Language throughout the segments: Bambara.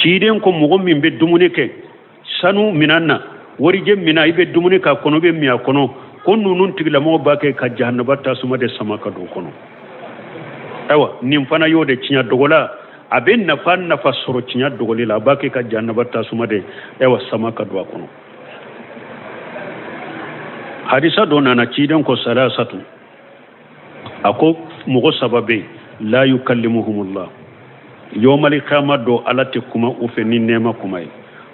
Ciden ko mɔgɔ min bɛ dumuni kɛ sanu minan na, warijɛ minan, i bɛ dumuni k'a kɔnɔ, i bɛ min a kɔnɔ, ko ninnu tigilamɔgɔ b'a kɛ ka jahanaba tasuma de sama ka don o kɔnɔ. Ayiwa, nin fana y'o de tiɲɛ dogola, a bɛ nafa nafa sɔrɔ tiɲɛ dogoli la, a b'a kɛ ka jahanaba tasuma de ayiwa sama ka don a kɔnɔ. Hadisa dɔ nana, ciden ko salasatu, a ko mɔgɔ saba bɛ yen, la yukallimuhumullah yawmal qiyamah don, Ala tɛ kuma u fɛ ni nɛɛma kuma ye,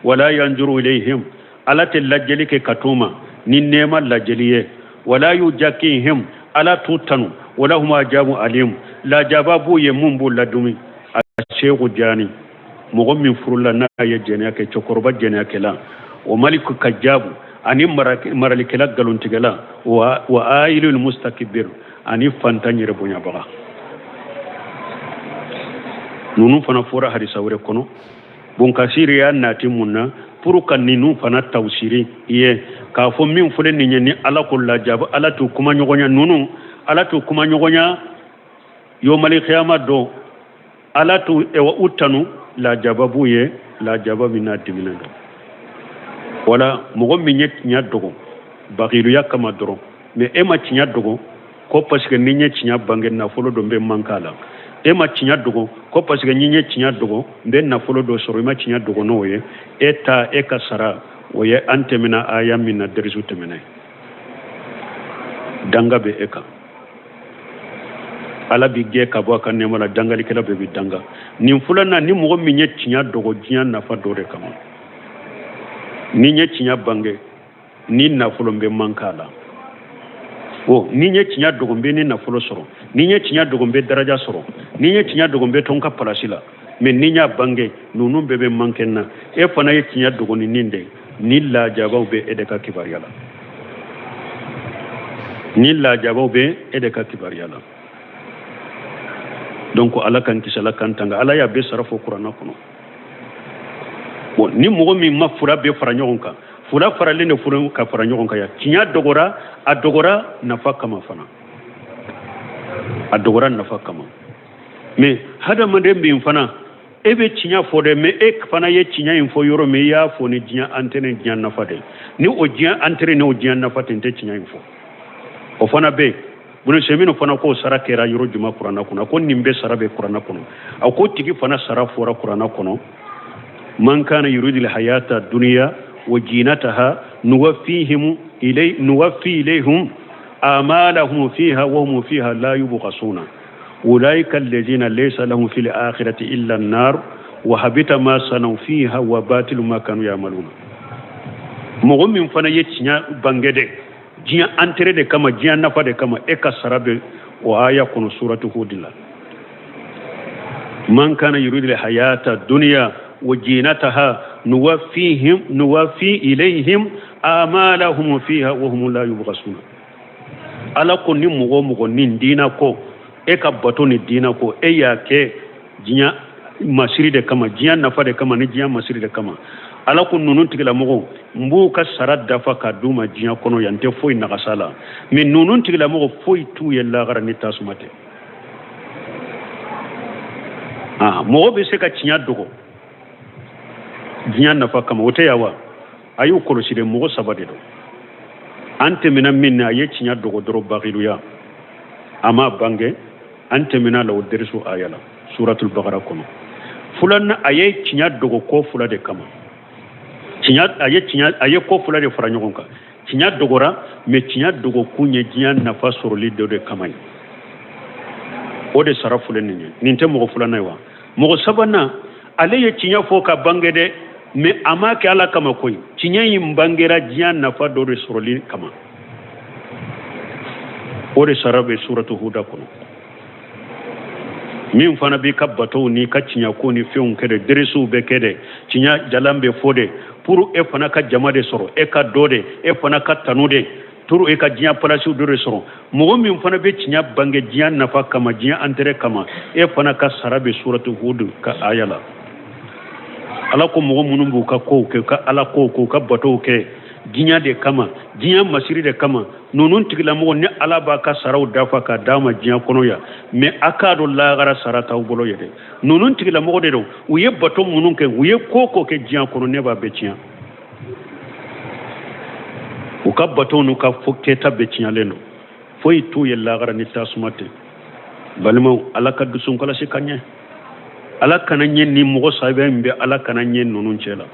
wala yanzuru ilayhim, Ala tɛ lajɛli kɛ ka t'u ma ni nɛɛma lajɛli ye, wala yuzakkihim, Ala t'u tanu, walahum azabu alim, lajaba b'u ye mun b'u ladumi. Aseku jani, mɔgɔ min furula n'a ye jɛnɛya kɛ, cɛkɔrɔba jɛnɛyakɛla, o maliku kajabu, ani maralikɛla nkalontigɛla, wa ayilul mustakbir, ani fantan yɛrɛ bonyabaga. Ninnu fana fɔra hadisa wɛrɛ kɔnɔ. Bunkasiri y'a nati mun na pour ka ninnu fana tawusiri i ye k'a fɔ min filɛ nin ye, ni Ala ko lajaba, Ala t'u kuma ɲɔgɔnya, ninnu Ala t'u kuma ɲɔgɔnya yomali kiyama don, Ala t'u ewa u tanu, lajaba b'u ye, lajaba min n'a diminen don. Wala mɔgɔ min ye tiɲɛ dogo bagiluya kama dɔrɔn, mais e ma tiɲɛ dogo ko parce que ni n ye tiɲɛ bange nafolo dɔ bɛ manka la, e ma tiɲɛ dogo ko parce que ni n ye tiɲɛ dogo n bɛ nafolo dɔ sɔrɔ, i ma tiɲɛ dogo n'o ye, e ta e ka sara o ye an tɛmɛna aya min na derisu tɛmɛna, danga bɛ e kan. Ala b'i gɛn ka bɔ a ka nɛɛma la, dangalikɛla bɛɛ bɛ danga. Nin filanan, ni mɔgɔ min ye tiɲɛ dogo diɲɛ nafa dɔ de kama, ni n ye tiɲɛ bange ni nafolo bɛ manka la, o ni n ye tiɲɛ dogo n bɛ ni nafolo sɔrɔ, ni n ye tiɲɛ dogo n bɛ daraja sɔrɔ, ni n ye tiɲɛ dogo n bɛ to n ka palasi la, mais ni n y'a bange ninnu bɛɛ bɛ manquer n na, e fana ye tiɲɛ dogo ni nin de ni lajabaw bɛ e de ka kibaruya la, ni lajabaw bɛ e de ka kibaruya la. Donc Ala k'an kisi, Ala k'an tanga. Ala y'a bɛɛ sara fɔ kuranna kɔnɔ. Bon, ni mɔgɔ min ma fura bɛɛ fara ɲɔgɔn kan, fura faralen de fura ka fara ɲɔgɔn kan yan, tiɲɛ dogora, a dogora nafa kama fana, a dogora nafa kama. Mais hadamaden min fana e bɛ tiɲɛ fɔ dɛ, mais e fana ye tiɲɛ in fɔ yɔrɔ min, i y'a fɔ ni diɲɛ intérêt, diɲɛ nafa de, ni o diɲɛ intérêt ni o diɲɛ nafa tɛ, n tɛ tiɲɛ in fɔ. O fana bɛ yen. Bunu Seminu fana k'o sara kɛra yɔrɔ juma kuranna kɔnɔ? A ko nin bɛɛ sara bɛ kuranna kɔnɔ. A ko tigi fana sara fɔra kuranna kɔnɔ: man kana yuridul hayata duniya wa jinataha nuwaffihim ilay nuwaffi ilayhim amalahum fiha wa hum fiha la yubkhasuna ulaika alladhina laysa lahum fil akhirati illa an-nar wa habita ma sanaw fiha wa batilu ma kanu ya'maluna. Mɔgɔ min fana ye tiɲɛ bange dɛ diɲɛ intérêt de kama, diɲɛ nafa de kama, e ka sara bɛ o aya kɔnɔ suratu Hud la: man kana yuridu hayata dunya wa jinataha nuwaffihim nuwaffi ilayhim amalahum fiha wa hum la yubghasuna. Ala ko ni mɔgɔ o mɔgɔ ni diina ko, e ka bato ni diina ko, e y'a kɛ diɲɛ masiri de kama, diɲɛ nafa de kama, ni diɲɛ masiri de kama, Ala ko ninnu tigilamɔgɔw n b'u ka sara dafa ka d'u ma diɲɛ kɔnɔ yan, n tɛ foyi nagasa la, mais ninnu tigilamɔgɔ foyi t'u ye lagara ni tasuma tɛ. Mɔgɔ bɛ se ka tiɲɛ dogo diɲɛ nafa kama, o tɛ yan wa? A y'u kɔlɔsi dɛ, mɔgɔ saba de don. An tɛmɛna min na, a ye tiɲɛ dogo dɔrɔn bagiluya, a ma bange, an tɛmɛna la o derisu aya la suratul bakara kɔnɔ. Filanan, a ye tiɲɛ dogo ko fila de kama. Tiɲɛ, a ye tiɲɛ, a ye ko fila de fara ɲɔgɔn kan. Tiɲɛ dogora, mais tiɲɛ dogo kun ye diɲɛ nafa sɔrɔli dɔ de kama ye, o de sara filɛ nin ye. Nin tɛ mɔgɔ filanan ye wa? Mɔgɔ sabanan, ale ye tiɲɛ fɔ ka bange dɛ, mais a m'a kɛ Ala kama koyi. Tiɲɛ in bangera diɲɛ nafa dɔ de sɔrɔli kama, o de sara bɛ suratu Huda kɔnɔ. Min fana b'i ka batow n'i ka tiɲɛko ni fɛnw kɛ dɛ, deresuw bɛ kɛ dɛ, tiɲɛ jalan bɛ fɔ dɛ, pour e fana ka jama de sɔrɔ, e ka dɔ de, e fana ka tanu de, pour e ka diɲɛ palasiw dɔ de sɔrɔ. Mɔgɔ min fana bɛ tiɲɛ bange diɲɛ nafa kama, diɲɛ intérêt kama, e fana ka sara bɛ suratu Hudu ka aya la. Ala ko mɔgɔ minnu b'u ka kow kɛ, ka Ala kow kɛ, u ka batow kɛ diɲɛ de kama, diɲɛ masiri de kama, ninnu tigilamɔgɔ ni Ala b'a ka saraw dafa ka d'a ma diɲɛ kɔnɔ yan, mais a k'a dɔn lahara sara t'aw bolo ye dɛ. Ninnu tigilamɔgɔ de don, u ye bato minnu kɛ, u ye ko ko kɛ diɲɛ kɔnɔ, ne b'a bɛɛ tiɲɛ. U ka bato n'u ka kɛta bɛɛ tiɲɛlen don, foyi t'u ye lahara ni tasuma tɛ. Balimaw, Ala ka dusu kɔlɔsi ka ɲɛ, Ala kana ɲɛ ni mɔgɔ saba in bɛ, Ala kana ɲɛ ninnu cɛ la.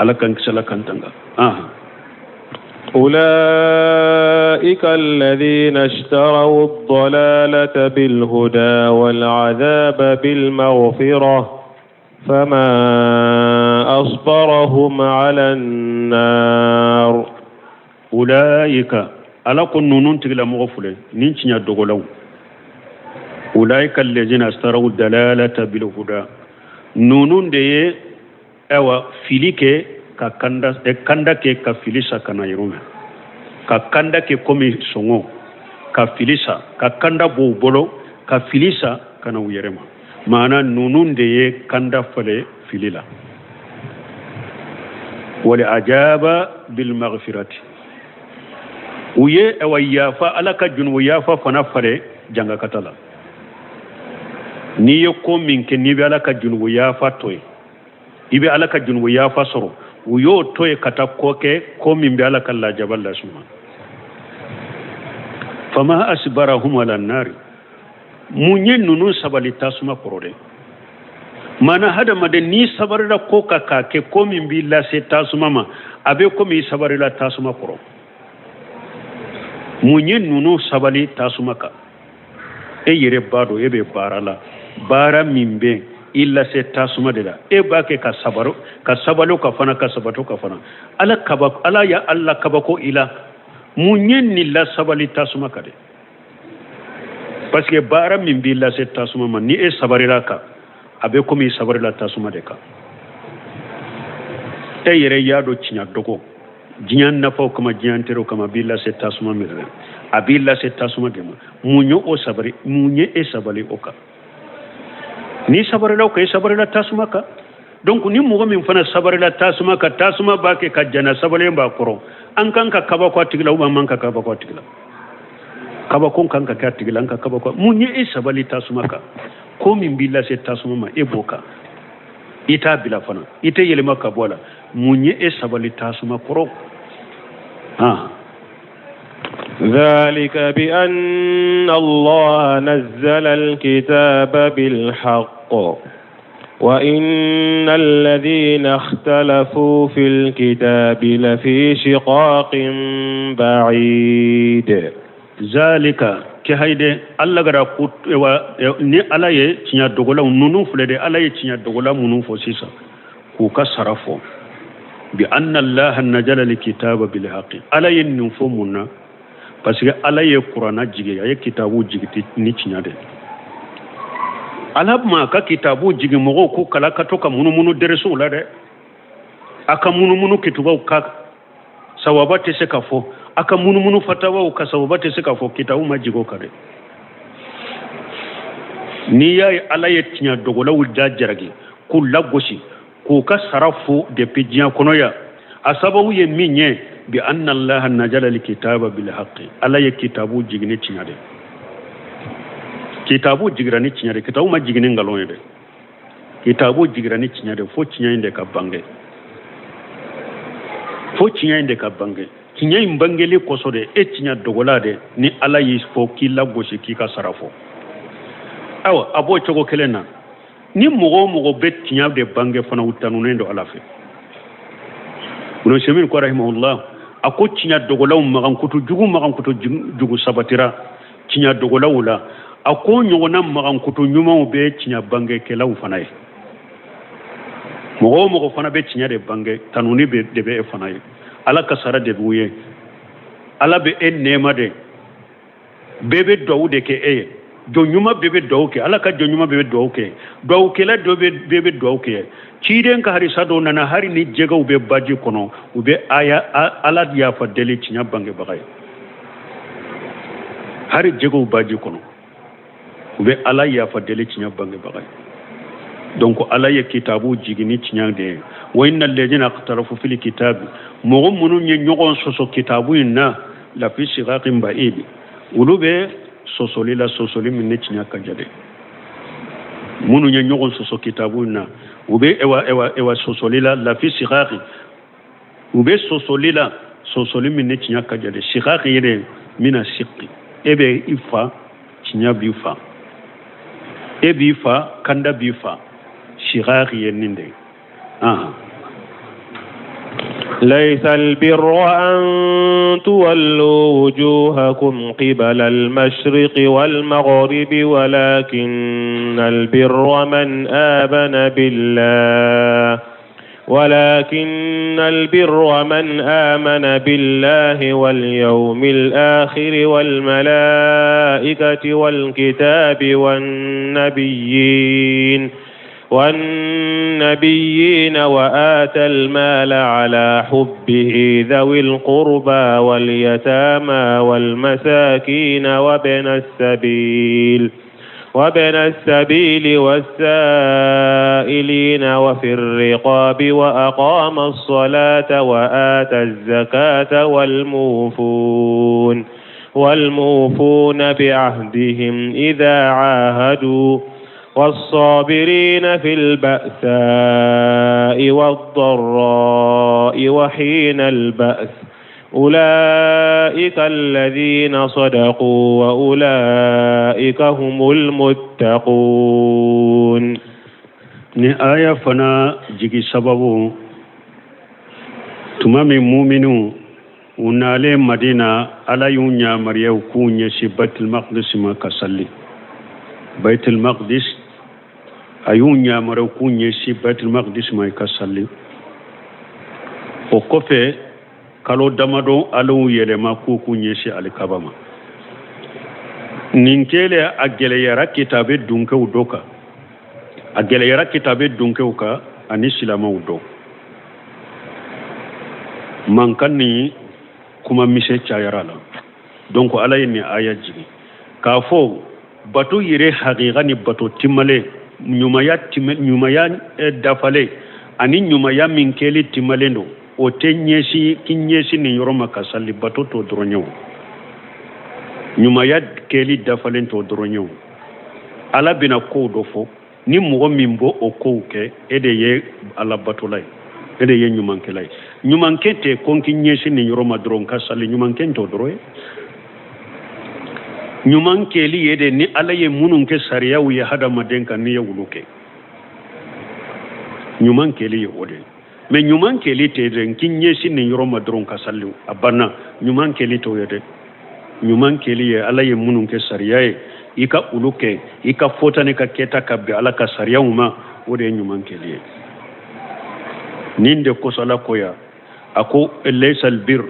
Ala k'an kisi, Ala k'an tanga. أولئك الذين اشتروا الضلالة بالهدى والعذاب بالمغفرة فما أصبرهم على النار. أولئك, Ala ko ninnu tigilamɔgɔ filɛ nin tiɲɛ dogolaw, أولئك الذين اشتروا الضلالة بالهدى, ninnu de ye ayiwa fili kɛ ka kanda, kanda kɛ ka fili sa ka na yɔrɔ min, ka kanda kɛ komi sɔngɔ, ka fili sa, ka kanda b'u bolo, ka fili sa ka na u yɛrɛ ma. Maana ninnu de ye kanda fale fili la. والعذاب بالمغفرة, u ye awa yafa, Ala ka junubu yafa fana fale jangakata la. N'i ye ko min kɛ, n'i bɛ Ala ka junubu yafa to yen, i bɛ Ala ka junubu yafa sɔrɔ. U y'o to yen ka taa ko kɛ, ko min bɛ Ala ka lajaba lasuma. فما أصبرهم على النار, mun ye ninnu sabali tasuma kɔrɔ dɛ? Mana hadamaden n'i sabarila ko ka k'a kɛ ko min b'i lase tasuma ma, a bɛ komi i sabarila tasuma kɔrɔ. Mun ye ninnu sabali tasuma kan? E yɛrɛ b'a dɔn e bɛ baara la, baara min bɛ i lase tasuma de la, e b'a kɛ ka sabaro, ka sabali ka fana, ka sabato ka fana. Ala kaba, Ala ya Ala kabako i la. Mun ye nin la sabali tasuma kan dɛ? Parce que baara min b'i lase tasuma ma, ni e sabarila kan, a bɛ komi i sabarila tasuma de kan. E yɛrɛ y'a dɔn tiɲɛ dɔgɔ, diɲɛ nafaw kama, diɲɛ teriw kama, a b'i lase tasuma min dɛ, a b'i lase tasuma de ma. Mun ye o sabali? Mun ye e sabali o kan? N'i sabarila o kan, i sabarila tasuma kan. Donc ni mɔgɔ min fana sabarila tasuma kan, tasuma b'a kɛ ka jana, sabalen b'a kɔrɔ, an kan ka kabako a tigi la, ou an man ka kabako a tigi la? Kabako kan ka kɛ a tigi la, an ka kabako. Mun ye e sabali tasuma kan? Ko min b'i lase tasuma ma, e b'o kan, i t'a bila fana, i tɛ yɛlɛma ka bɔ a la. Mun ye e sabali tasuma kɔrɔ han? ذلك بأن الله نزل الكتاب بالحق وإن الذين اختلفوا في الكتاب لفي شقاق بعيد. ذلك ke hayde Alla gara ku wa ni Ala ye tiɲɛ dogolaw ninnu filɛ de, Ala ye tiɲɛ dogola minnu fɔ sisan k'u ka sara fɔ, بأن الله نزل الكتاب بالحق. Ala ye nin fɔ mun na? Parce que Ala ye Kurana jigi, a ye kitabu jigi ni tiɲɛ de. Ala ma ka kitabu jigi mɔgɔw ko kala ka to ka munumunu deresow la dɛ, a ka munumunu kitubaw ka sawaba tɛ se ka fɔ, a ka munumunu fatawaw ka sawaba tɛ se ka fɔ. Kitabu ma jigi o kan dɛ. N'i y'a ye Ala ye tiɲɛ dogolaw da jaragi k'u lagosi k'u ka sara fo depuis diɲɛ kɔnɔ yan, a sababu ye min ye, بأن الله نزل الكتاب بالحق, Ala ye kitabu jigi ni tiɲɛ de. Kitabu jigira ni tiɲɛ de, kitabu ma jigin ni nkalon ye dɛ. Kitabu jigira ni tiɲɛ de, fo tiɲɛ in de ka bange, fo tiɲɛ in de ka bange. Tiɲɛ in bangeli kosɔn de, e tiɲɛ dogola de, ni Ala y'i fɔ k'i lagosi k'i ka sara fɔ. Ayiwa, a b'o cogo kelen na, ni mɔgɔ o mɔgɔ bɛ tiɲɛ de bange fana, u tanunen don Ala fɛ. Ibn Usaymin ko رحمه الله, a ko tiɲɛ dogolaw magankutu jugu, magankutu jugu sabatira tiɲɛ dogolaw la. A ko ɲɔgɔnna magankutu ɲumanw bɛ tiɲɛ bangekɛlaw fana ye. Mɔgɔ o mɔgɔ fana bɛ tiɲɛ de bange, tanuni de bɛ e fana ye, Ala ka sara de b'u ye, Ala bɛ e nɛɛma de, bɛɛ bɛ duwawu de kɛ e ye. Jɔn ɲuman bɛɛ bɛ duwawu kɛ, Ala ka jɔn ɲuman bɛɛ bɛ duwawu kɛ, duwawukɛla dɔ bɛɛ bɛ duwawu kɛ. Ciden ka harisa dɔw nana, hari ni jɛgɛw bɛ baji kɔnɔ, u bɛ aya Ala yafa deli tiɲɛ bangebaga ye. Hari jɛgɛw baji kɔnɔ, u bɛ Ala yafa deli tiɲɛ bangebaga ye. Donc Ala ye kitabu jigin ni tiɲɛ de ye. Wa inna alladhina ikhtalafu fil kitabi, mɔgɔ minnu ye ɲɔgɔn sɔsɔ kitabu in na, lafi shiqaqin ba'id, olu bɛ sɔsɔli la, sɔsɔli min ni tiɲɛ ka jan dɛ. Minnu ye ɲɔgɔn sɔsɔ kitabu in na, u bɛ ewa ewa ewa sɔsɔli la, lafi shiqaqi, u bɛ sɔsɔli la, sɔsɔli min ni tiɲɛ ka jan dɛ. Shiqaqi yɛrɛ mina siqi, e bɛ i fa, tiɲɛ b'i fa, e b'i fa, kanda b'i fa. Shiqaqi ye nin de ye. ليس البر أن تولوا وجوهكم قبل المشرق والمغرب ولكن البر من آمن بالله ولكن البر من آمن بالله واليوم الآخر والملائكة والكتاب والنبيين وآتى المال على حبه ذوي القربى واليتامى والمساكين وابن السبيل والسائلين وفي الرقاب وأقام الصلاة وآتى الزكاة والموفون بعهدهم إذا عاهدوا والصابرين في البأساء والضراء وحين البأس أولئك الذين صدقوا وأولئك هم المتقون. Ni aya fana jigi sababu, tuma min muminu u nalen Madina, Ala y'u yamaruya u k'u ɲɛsin Baitul Maqdis ma ka sali. Baitul Maqdis, a y'u yamaruya u k'u ɲɛsin Baitul Maqdis ma ka sali. O kɔfɛ, kalo damadɔ, Ala y'u yɛlɛma k'u k'u ɲɛsin alikaba ma. Nin kɛlen, a gɛlɛyara kitabe dunkew dɔ kan, a gɛlɛyara kitabe dunkew kan ani silamɛw dɔ. Mankan ni kuma misɛn cayara la. Donc Ala ye nin aya jigin k'a fɔ bato yɛrɛ hakika ni bato timalen, ɲumanya ɲumanya dafalen ani ɲumanya min kɛli timalen don, o tɛ ɲɛsin k'i ɲɛsin nin yɔrɔ ma ka sali. Bato t'o dɔrɔn ye o, ɲumanya kɛli dafalen t'o dɔrɔn ye o. Ala bɛna kow dɔ fɔ, ni mɔgɔ min b'o o kow kɛ, e de ye Ala batola ye, e de ye ɲumankɛla ye. Ɲumankɛ tɛ ko n k'i ɲɛsin nin yɔrɔ ma dɔrɔn ka sali. Ɲumankɛ t'o dɔrɔn ye. Ɲuman kɛli ye de ni Ala ye minnu kɛ sariyaw ye hadamaden kan, n'i ye olu kɛ, ɲuman kɛli ye o de ye. Mais ɲuman kɛli tɛ dɛ n k'i ɲɛsin nin yɔrɔ ma dɔrɔn ka sali, a banna. Ɲuman kɛli t'o ye dɛ. Ɲuman kɛli ye Ala ye minnu kɛ sariya ye, i ka olu kɛ, i ka fɔta n'i ka kɛta ka bɛn Ala ka sariyaw ma, o de ye ɲuman kɛli ye. Nin de kosɔn Ala ko ya, a ko laysal bir,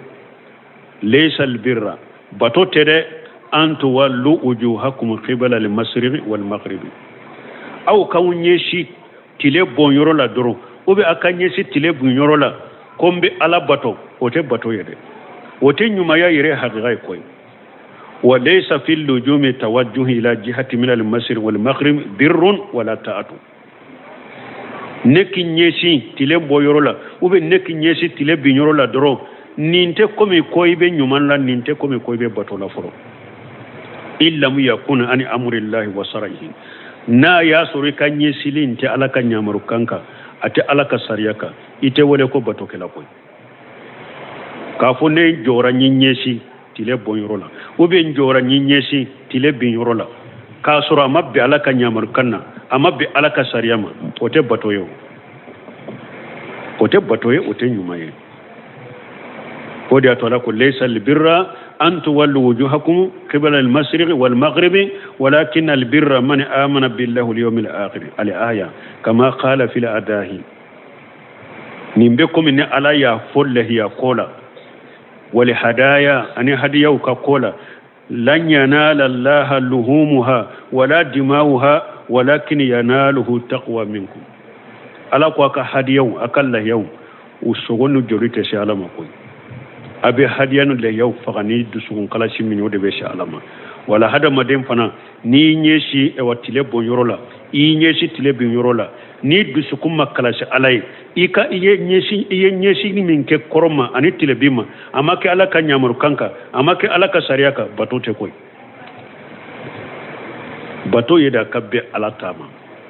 laysal birra, bato tɛ dɛ, an tuwallu wujuhakum qibala al-mashriqi wal maghribi, aw k'aw ɲɛsin tile bɔnyɔrɔ la dɔrɔn, ou bien aw ka ɲɛsin tile binyɔrɔ la ko n bɛ Ala bato, o tɛ bato ye dɛ, o tɛ ɲumanya yɛrɛ hakika ye koyi. Wa laysa fi lujumi tawajjuhi ila jihati min al-mashriq wal maghrib birrun wala ta'atu. Ne k'i ɲɛsin tile bɔyɔrɔ la, ou bien ne k'i ɲɛsin tile binyɔrɔ la dɔrɔn, nin tɛ komi ko i bɛ ɲuman la, nin tɛ komi ko i bɛ bato la fɔlɔ. Illam yakun an amrillahi wa sarayihi, n'a y'a sɔrɔ i ka ɲɛsili in tɛ Ala ka ɲamarukan kan, a tɛ Ala ka sariya kan, i tɛ wele ko batokɛla koyi. K'a fɔ ne jɔra n ɲɛsin tile bɔnyɔrɔ la, ou bien n jɔra n ɲɛsin tile binyɔrɔ la, k'a sɔrɔ a ma bɛn Ala ka ɲamarukan na, a ma bɛn Ala ka sariya ma, o tɛ bato ye o, o tɛ bato ye, o tɛ ɲuman ye. O de y'a to Ala ko laysa albirra an tuwallu wujuhakum qibala al-mashriqi wal maghribi walakin albirra man amana billahi wal yawmil akhir, al aya kama qala fil adahi. Nin bɛ komi ni Ala y'a fɔ lahiya ko la, wal hadaya, ani hadiyaw ka ko la, lan yanala allaha luhumuha wala dima'uha walakin yanaluhu taqwa minkum. Ala ko a ka hadiyaw, a ka lahiyaw, u sogo ni joli tɛ se Ala ma koyi. A bɛ hadiya ni lahiyaw faga ni dusukun kalasi min ye, o de bɛ se Ala ma. Wala hadamaden fana, n'i ɲɛsin ɛwa tile bɔnyɔrɔ la, I y'i ɲɛsin tilebin yɔrɔ la, n'i dusukun ma kalasi Ala ye, i ka i ye ɲɛsin i ye ɲɛsin min kɛ kɔrɔn ma ani tilebin ma, a ma kɛ Ala ka ɲamarukan kan, a ma kɛ Ala ka sariya kan, bato tɛ koyi. Bato ye da ka bɛn Ala ta ma,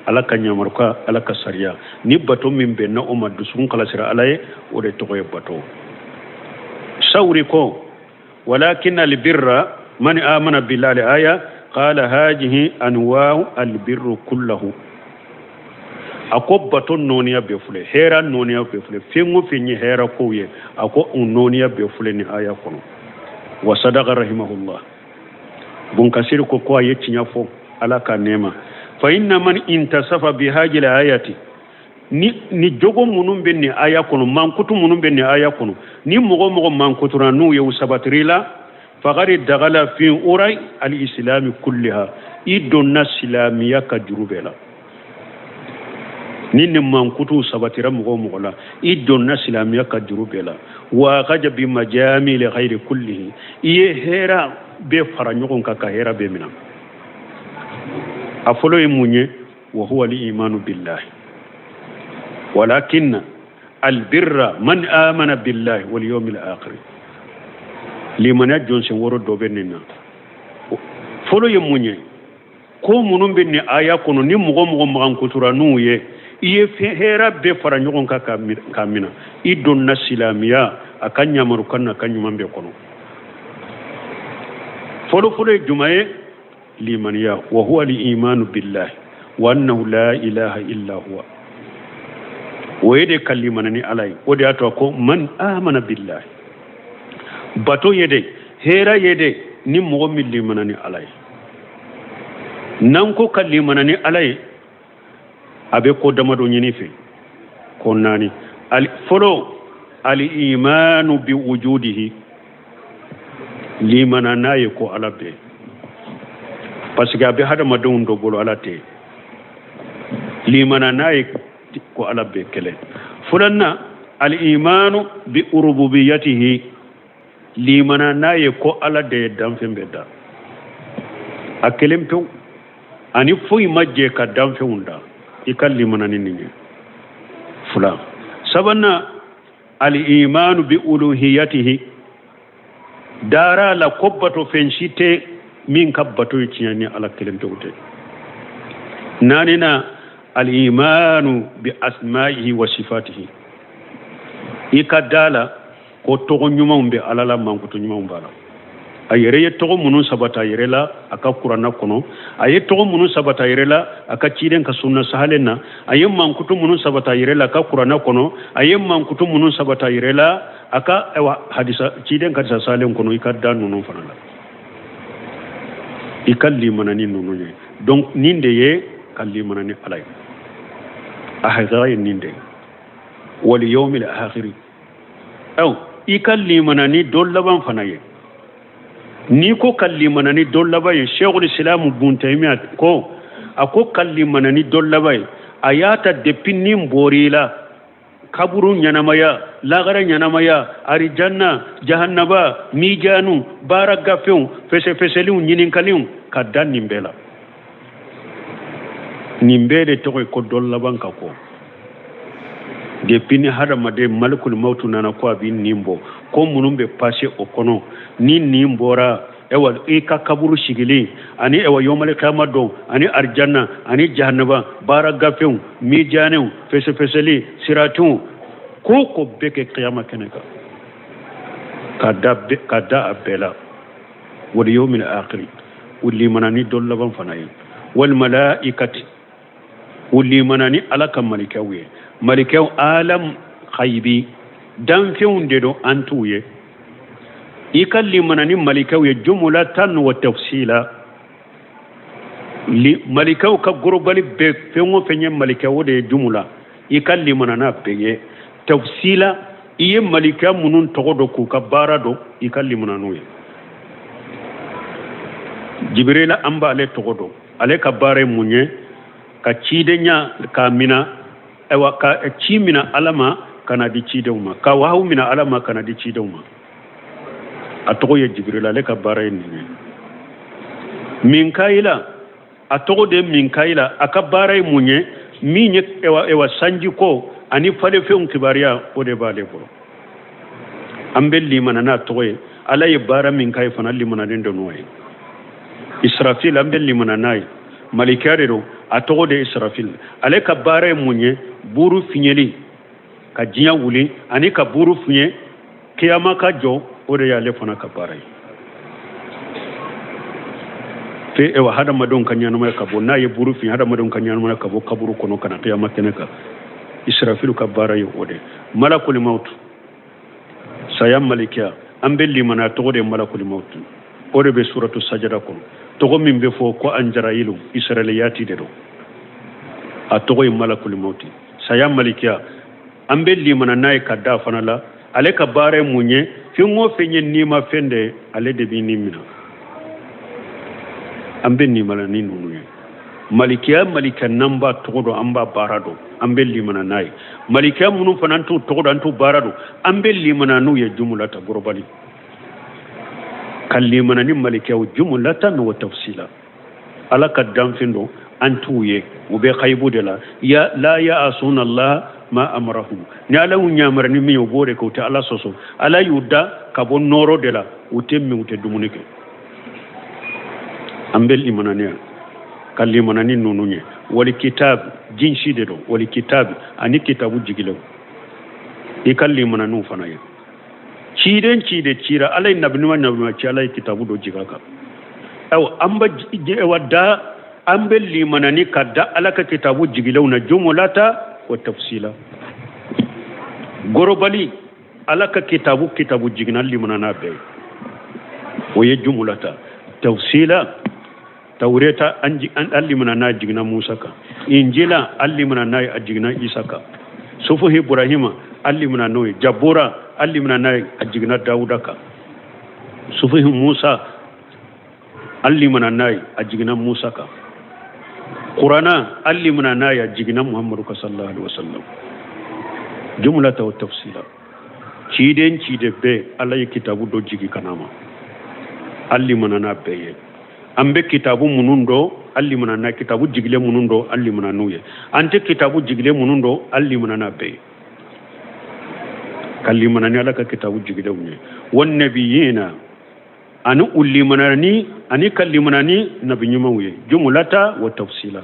Ala ka ɲamarukan, Ala ka sariya. Ni bato min bɛnna o ma, dusukun kalasira Ala ye, o de tɔgɔ ye bato. Sawuri ko walakin albirra man amana billahi aya qala hajihi anwa'u albirru kullahu. A ko bato nɔɔniya bɛɛ filɛ, hɛra nɔɔniya bɛɛ filɛ, fɛn o fɛn ye hɛra kow ye, a ko u nɔɔniya bɛɛ filɛ nin aya kɔnɔ. Wa sadaqa rahimahullah. Bun Kasiri ko a ye tiɲɛ fɔ, Ala ka nɛɛma. Fa inna man intasafa bi hajil ayati, ni jogo minnu bɛ nin aya kɔnɔ, mankutu minnu bɛ nin aya kɔnɔ, ni mɔgɔ o mɔgɔ mankutura n'u ye, u sabatiri la, fagari dagala fi urai al-islami kulliha, i donna silamiya ka juru bɛɛ la. Ni nin mankutu sabatira mɔgɔ o mɔgɔ la, i donna silamiya ka juru bɛɛ la. Wa kaja bi majami li khairi kullihi, i ye hɛra bɛɛ fara ɲɔgɔn kan ka hɛra bɛɛ minɛ. A fɔlɔ ye mun ye? Wa huwa al-imanu billahi walakinna albirra man amana billahi wal yawmil akhir. Limaniya jɔnsen wɔɔrɔ dɔ bɛ nin na. Fɔlɔ ye mun ye? Ko minnu bɛ nin aya kɔnɔ, ni mɔgɔ mɔgɔ magankutura n'u ye, i ye fɛn hɛrɛ bɛɛ fara ɲɔgɔn kan k'a minɛ, i donna silamiya a ka ɲamarukan n'a ka ɲuman bɛɛ kɔnɔ. Fɔlɔfɔlɔ ye jumɛn ye? Limaniya. Wa huwa al-imanu billahi wa annahu la ilaha illa huwa. O ye de ka limana ni Ala ye. O de y'a to a ko man amana billahi. Bato ye de, hɛrɛ ye de, ni mɔgɔ min limana ni Ala ye. N'an ko ka limana ni Ala ye, a bɛ ko damadɔ ɲini fɛ, ko naani. Fɔlɔ, al-imanu bi wujudihi, limana n'a ye ko Ala bɛ, parce que a bɛ hadamadenw dɔ bolo Ala tɛ. Limana n'a ye ko Ala bɛ, kelen. Filanan, al-imanu bi rububiyatihi, limana n'a ye ko Ala de ye danfɛn bɛɛ da, a kelen pewu, ani foyi ma jɛ ka danfɛnw da, i ka limana ni nin ye. Fila. Sabanan, al-imanu bi uluhiyatihi, dara la ko bato fɛn si tɛ min ka bato ye tiɲɛ ni Ala kelen pewu tɛ. Naaninan, al-imanu bi asma'ihi wa sifatihi, i ka da la ko tɔgɔ ɲumanw bɛ Ala la, mankutu ɲumanw b'a la. A yɛrɛ ye tɔgɔ minnu sabata a yɛrɛ la a ka kuranna kɔnɔ, a ye tɔgɔ minnu sabata a yɛrɛ la a ka ciden ka sunna sahalen na, a ye mankutu minnu sabata a yɛrɛ la a ka kuranna kɔnɔ, a ye mankutu minnu sabata a yɛrɛ la a ka ayiwa hadisa ciden ka hadisa sahalen kɔnɔ, i ka da ninnu fana la, i ka limana ni ninnu ye. Donc nin de ye ka limana ni Ala ye, a hakika ye nin de ye. Wal yawmil akhiri, aw i ka limana ni don laban fana ye. N'i ko ka limana ni don laban ye, Sheikhul Islam Bun Taymiya ko, a ko ka limana ni don laban ye, a y'a ta depuis ni bɔr'i la, kaburu ɲɛnamaya, lagara ɲɛnamaya, arijanna, jahannaba, mijanu, baara gafew, fɛsɛfɛsɛliw, ɲininkaliw, ka da nin bɛɛ la. Nin bɛɛ de tɔgɔ ye ko don laban ka ko. Depuis ni hadamaden malikul mawtu nana ko a b'i nin bɔ, ko minnu bɛ pase o kɔnɔ, ni nin bɔra, ewa i ka kaburu sigili ani ewa yomali kiyama don ani arijanna ani jahannaba, baara gafew, mijanew, fɛsɛfɛsɛli, siratiw, ko ko bɛɛ kɛ kiyama kɛnɛ kan, ka da a bɛɛ la. Wal yawmil akhiri, u limana ni don laban fana ye. Wal malaikati, u limana ni Ala ka malikɛw ye. Malikɛw alam khaybi, danfɛnw de don, an t'u ye. I ka limana ni malikɛw ye jumlatan wa tafsila. Malikɛw ka gorobali bɛɛ, fɛn o fɛn ye malikɛ, o de ye jumla, i ka limana n'a bɛɛ ye. Tafsila, i ye malikɛ minnu tɔgɔ dɔn k'u ka baara dɔn, i ka limana n'u ye. Jibirila, an b'ale tɔgɔ dɔn, ale ka baara ye mun ye? Ka cidenya k'a mina, ayiwa ka ci mina Ala ma ka na di cidenw ma, ka wahawu mina Ala ma ka na di cidenw ma. A tɔgɔ ye Jibirila, ale ka baara ye nin ye. Minkayila A tɔgɔ de Minkayila. A ka baara ye mun ye? Min ye ewa sanji ko ani falefɛnw kibaruya, o de b'ale bolo. An bɛ limana n'a tɔgɔ ye. Ala ye baara min k'a ye fana, limananen don n'o ye. Israfil, an bɛ limana n'a ye, malikiya de don. A tɔgɔ de Israfil. Ale ka baara ye mun ye? Buru fiɲɛli ka diɲɛ wuli ani ka buru fiɲɛ kiyama ka jɔ, o de y'ale fana ka baara ye. Fe ewa hadamadenw ka ɲɛnamaya ka bɔ, n'a ye buru fiɲɛ, hadamadenw ka ɲɛnamaya ka bɔ kaburu kɔnɔ ka na kiyama kɛnɛ kan. Israfilu ka baara ye o de. Malakuli mawutu, saya malikiya, an bɛ limana, tɔgɔ de ye malakuli mawutu. O de bɛ suratu sajada kɔnɔ. Tɔgɔ min bɛ fɔ ko anjarayilu, israiliyati de don. A tɔgɔ ye malakuli mawuti, saya malikiya. An bɛ limana n'a ye ka da fana la. Ale ka baara ye mun ye? Fɛn o fɛn ye nima fɛn de ye, ale de b'i ni minɛ. An bɛ limana ni ninnu ye. Malikiya, malika n'an b'a tɔgɔ dɔn, an b'a baara dɔn, an bɛ limana n'a ye. Malikiya minnu fana an t'u tɔgɔ dɔn, an t'u baara dɔn, an bɛ limana n'u ye jumulata gorobali. Ka limana ni malikiyaw jumulatan wa tafsila. Ala ka danfɛn don, an t'u ye, u bɛ xayibu de la. Ya la ya'asuna Allah ma amarahum. Ni Ala y'u yamari ni min ye, u b'o de kɛ, u tɛ Ala sɔsɔ. Ala y'u da ka bɔ nɔɔrɔ de la, u tɛ min, u tɛ dumuni kɛ. An bɛ limananiya ka limanani ninnu ye. Wali kitab, jinsi de don. Wali kitab, ani kitabu jigilenw, i ka limananiw fana ye. Ciden ci de cira, Ala ye nabi ɲuman, nabi ɲuman ci, Ala ye kitabu dɔ jigin a kan. Ayiwa, an bɛ ewa da, an bɛ limanani ka da Ala ka kitabu jigilenw na jumulata wa tafsila gorobali. Ala ka kitabu jiginna, limana n'a bɛɛ ye, o ye jumulata. Tafsila, Tawureta, an limana n'a jiginna Musa kan. Injila, an limana n'a ye, a jiginna Isa kan. Sufu Ibrahima, an limana n'o ye. Jabura, an limana n'a ye, a jiginna Dawuda kan. Sufu Musa, an limana n'a ye, a jiginna Musa kan. Kurana, an limana n'a ye, a jiginna Muhammadu kan sallallahu alaihi wasallam. Jumlata wa tafsila. Ciden ciden bɛɛ, Ala ye kitabu dɔ jigi ka n'a ma, an limana n'a bɛɛ ye. An bɛ kitabu minnu dɔn, an limana n'a kitabu jigilen minnu dɔn, an limana n'u ye. An tɛ kitabu jigilen minnu dɔn, an limana n'a bɛɛ ye. Ka limana ni Ala ka kitabu jigilenw ye. Wan nabiyina, ani u limana ni, ani ka limana ni nabi ɲumanw ye jumlata wa tafsila.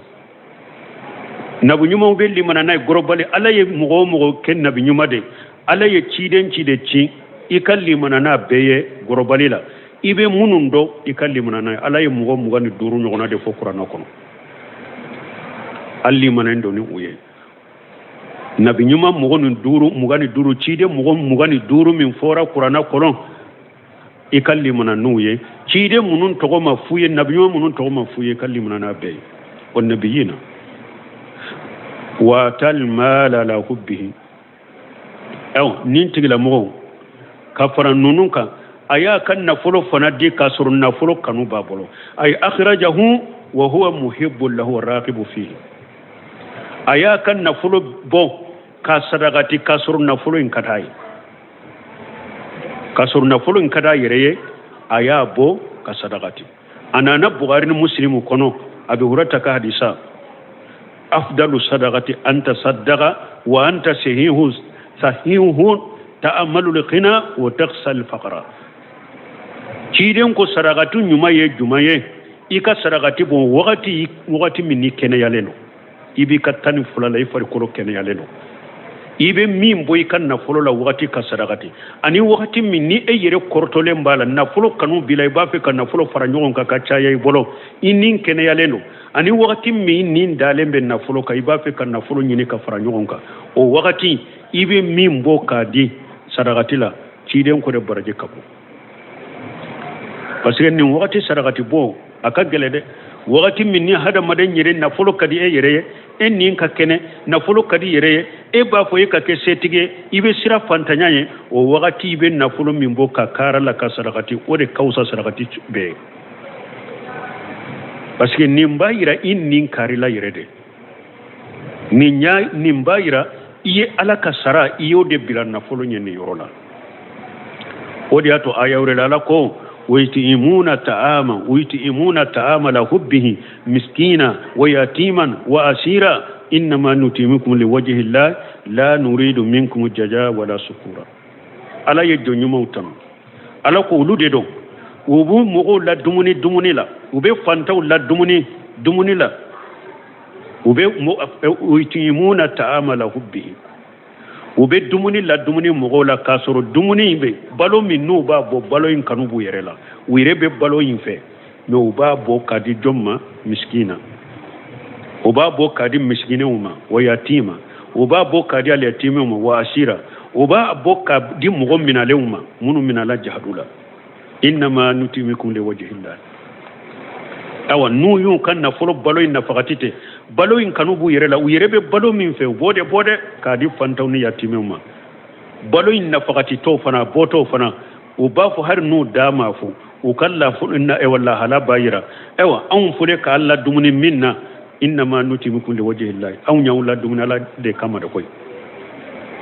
Nabi ɲumanw bɛ limana n'a ye gorobali. Ala ye mɔgɔ o mɔgɔ kɛ nabi ɲuman de, Ala ye ciden ciden ci, i ka limana n'a bɛɛ ye gorobali la. I bɛ minnu dɔn, i ka limana n'a ye. Ala ye mɔgɔ 25 ɲɔgɔnna de fɔ kuranɛ kɔnɔ, an limanen don ni u ye. Nabi ɲuman mɔgɔ ni duuru, 25, ciden mɔgɔ 25 min fɔra kuranɛ kɔnɔ, i ka limana n'u ye. Ciden minnu tɔgɔ ma f'u ye, nabi ɲuman minnu tɔgɔ ma f'u ye, i ka limana n'a bɛɛ ye. O nabiyina wa atal mala ala hubbihi. Ayiwa, nin tigilamɔgɔw ka fara ninnu kan, a y'a ka nafolo fana di k'a sɔrɔ nafolo kanu b'a bolo. Ay akhrajahu wa huwa muhibbu lahu raqibu fihi. A y'a ka nafolo bɔ k'a sadakati k'a sɔrɔ nafolo in ka d'a ye, k'a sɔrɔ nafolo in ka d'a yɛrɛ ye, a y'a bɔ ka sadakati. A nana Bukhari ni Muslimu kɔnɔ, Abi Hurata ka hadisa: afdalu sadakati an tasaddaqa wa anta sahihu sahihun ta'amalu al-ghina wa takhsha al-faqra. Ciden ko sarakati ɲuman ye jumɛn ye? I ka sarakati bɔ wagati min ni kɛnɛyalen don, i b'i ka 12 la, i farikolo kɛnɛyalen don, i bɛ min bɔ i ka nafolo la wagati ka sarakati, ani wagati min ni e yɛrɛ kɔrɔtɔlen b'a la, nafolo kanu b'i la, i b'a fɛ ka nafolo fara ɲɔgɔn kan ka caya i bolo, i ni kɛnɛyalen don, ani wagati min ni dalen bɛ nafolo kan, i b'a fɛ ka nafolo ɲini ka fara ɲɔgɔn kan, o wagati i bɛ min bɔ k'a di sarakati la, ciden ko de baraji ka bon. Parce que nin wagati sarakati bɔ a ka gɛlɛn dɛ. Wagati min ni hadamaden yɛrɛ nafolo ka di e yɛrɛ ye, e nin ka kɛnɛ, nafolo ka di yɛrɛ ye, e b'a fɔ e ka kɛ setigi ye, i bɛ siran fantanya ye, o wagati i bɛ nafolo min bɔ ka kaara la ka sarakati, o de ka fisa sarakati bɛɛ ye. Parce que nin b'a yira i nin karila yɛrɛ de. Nin b'a yira i ye Ala ka sara, i y'o de bila nafolo ɲɛ nin yɔrɔ la. O de y'a to aya wɛrɛ la, Ala ko Wa ta'ama wa yut'imuna ta'ama ala hubbihi miskina wa yatiman wa asira innama nutimukum liwajhi llah la nuridu minkum jaza wala sukura. Ala ye jɔn ɲumanw tanu. Ala ko olu de don, u b'u mɔgɔw la dumuni dumuni la, u bɛ fantanw la dumuni dumuni la, u bɛ yut'imuna ta'ama ala hubbihi, u bɛ dumuni la dumuni mɔgɔw la k'a sɔrɔ dumuni in bɛ balo min n'u b'a bɔ, balo in kanu b'u yɛrɛ la, u yɛrɛ bɛ balo in fɛ, mais u b'a bɔ k'a di jɔn ma? Misikina. U b'a bɔ k'a di misikinɛw ma, wa yatima, u b'a bɔ k'a di aliyatimew ma, wa asira, u b'a bɔ k'a di mɔgɔ minalenw ma, minnu minala jahadu la. Innama nutimukum liwajhillah. Awa, n'u y'u ka nafolo balo in nafagati tɛ, balo in kanu b'u yɛrɛ la, u yɛrɛ bɛ balo min fɛ, u b'o de bɔ dɛ k'a di fantanw ni yatimɛw ma. Balo in nafagati tɔw fana bɔtɔw fana, u b'a fɔ hali n'u da m'a fɔ, u ka lahala b'a yira, ayiwa, anw filɛ k'a la dumuni min na, innama nutimukum liwajhillah, anw y'aw la dumuni Ala de kama de koyi,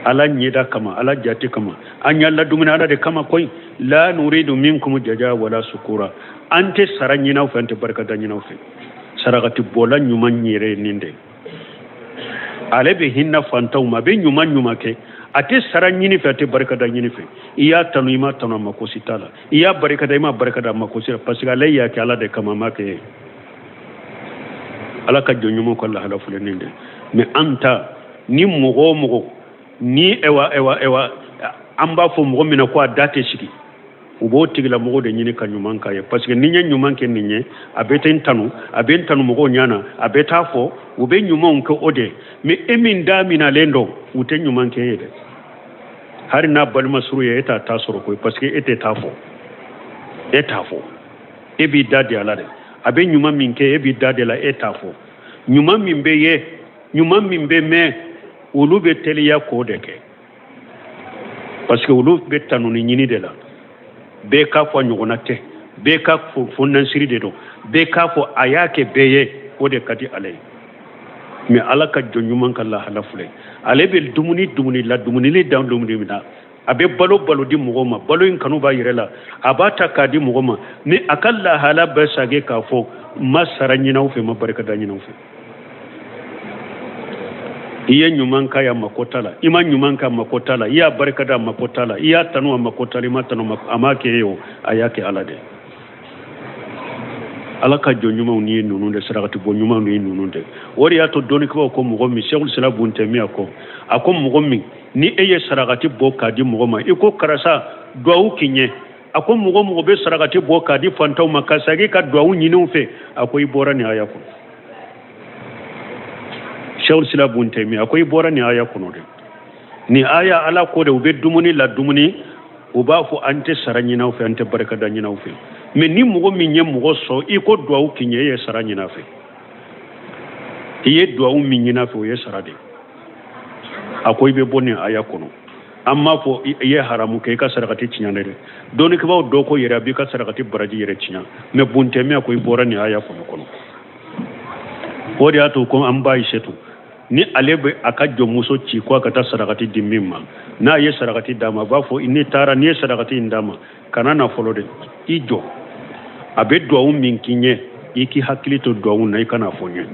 Ala ɲɛda kama, Ala jate kama, an y'a la dumuni Ala de kama koyi. La nuridu minkum jaza wala sukura, an tɛ sara ɲin'aw fɛ, an tɛ barikada ɲin'aw fɛ. Sarakati bɔla ɲuman yɛrɛ ye nin de, ale bɛ hinɛ fantanw ma, a bɛ ɲuman ɲuman kɛ, a tɛ sara ɲini fɛ, a tɛ barikada ɲini fɛ. I y'a tanu, i ma tanu, a mako si t'a la. I y'a barikada, i ma barikada, a mako si la, parce que ale y'a kɛ Ala de kama, a m'a kɛ. Ala ka jɔn ɲumanw ka lahala filɛ nin de. Mais an ta ni mɔgɔ o mɔgɔ ni ewa ewa ewa, an b'a fɔ mɔgɔ min na ko a da tɛ sigi, u b'o tigilamɔgɔ de ɲini ka ɲuman k'a ye, parce que ni n ye ɲuman kɛ nin ye, a bɛ tɛ n tanu, a bɛ n tanu mɔgɔw ɲɛ na, a bɛ taa fɔ, u bɛ ɲumanw kɛ o de. Mais e min da minalen don, u tɛ ɲuman kɛ ye dɛ. Hali n'a balima suru ye, e t'a ta sɔrɔ koyi, parce que e tɛ taa fɔ, e t'a fɔ, e b'i da di a la dɛ. A bɛ ɲuman min kɛ, e b'i da de la, e t'a fɔ. Ɲuman min bɛ ye, ɲuman min bɛ mɛn, olu bɛ teliya k'o de kɛ, parce que olu bɛ tanuni ɲini de la. Bɛɛ k'a fɔ a ɲɔgɔnna tɛ, bɛɛ k'a fɔ fo nansiri de don, bɛɛ k'a fɔ a y'a kɛ bɛɛ ye, o de ka di ale ye. Mais Ala ka jɔn ɲuman ka lahala filɛ, ale bɛ dumuni dumuni la, dumunili dan dumuni min na, a bɛ balo balo di mɔgɔw ma, balo in kanu b'a yɛrɛ la, a b'a ta k'a di mɔgɔ ma, ni a ka lahala bɛɛ sage k'a fɔ n ma sara ɲin'aw fɛ, n ma barikada ɲin'aw fɛ. I ye ɲuman k'a ye, a mako t'a la. I ma ɲuman k'a mako t'a la. I y'a barikada, a mako t'a la. I y'a tanu, a mako t'a la. I ma tanu, a m'a kɛ ye o, a y'a kɛ Ala de. Ala ka jɔn ɲumanw ni ye ninnu de, sarakati bɔ ɲumanw ni ye ninnu de. O de y'a to dɔnnikɛbaw ko mɔgɔ min, Sɛkul Islam Bun Tɛmiya ko, a ko mɔgɔ min ni e ye sarakati bɔ k'a di mɔgɔ ma, i ko karisa duwawu k'i ɲɛ, a ko mɔgɔ mɔgɔ bɛ sarakati bɔ k'a di fantanw ma ka segin ka duwawu ɲini u fɛ, a ko i bɔra nin aya kɔnɔ. Sɛkul Islam Bun Tɛmiya a ko i bɔra nin aya kɔnɔ dɛ. Nin aya, Ala ko de, u bɛ dumuni la dumuni, u b'a fɔ an tɛ sara ɲini aw fɛ, an tɛ barikada ɲini aw fɛ. Mais ni mɔgɔ min ye mɔgɔ sɔn, i ko duwawu k'i ɲɛ, e ye sara ɲini a fɛ. I ye duwawu min ɲini a fɛ, o ye sara de ye. A ko i bɛ bɔ nin aya kɔnɔ. An m'a fɔ i ye haramu kɛ, i ka sarakati tiɲɛ dɛ. Dɔnnikɛbaaw dɔw ko yɛrɛ a b'i ka sarakati baraji yɛrɛ tiɲɛ, mais Bun Tɛmiya ko i bɔra nin aya kɔnɔ. O de y'a to ko an ba Ayisetu, ni ale bɛ a ka jɔnmuso ci ko a ka taa sarakati di min ma, n'a ye sarakati d'a ma, a b'a fɔ n'i taara, n'i ye sarakati in d'a ma, kana na fɔlɔ dɛ, i jɔ, a bɛ duwawu min k'i ɲɛ, i k'i hakili to duwawu na, i kana fɔ n ye.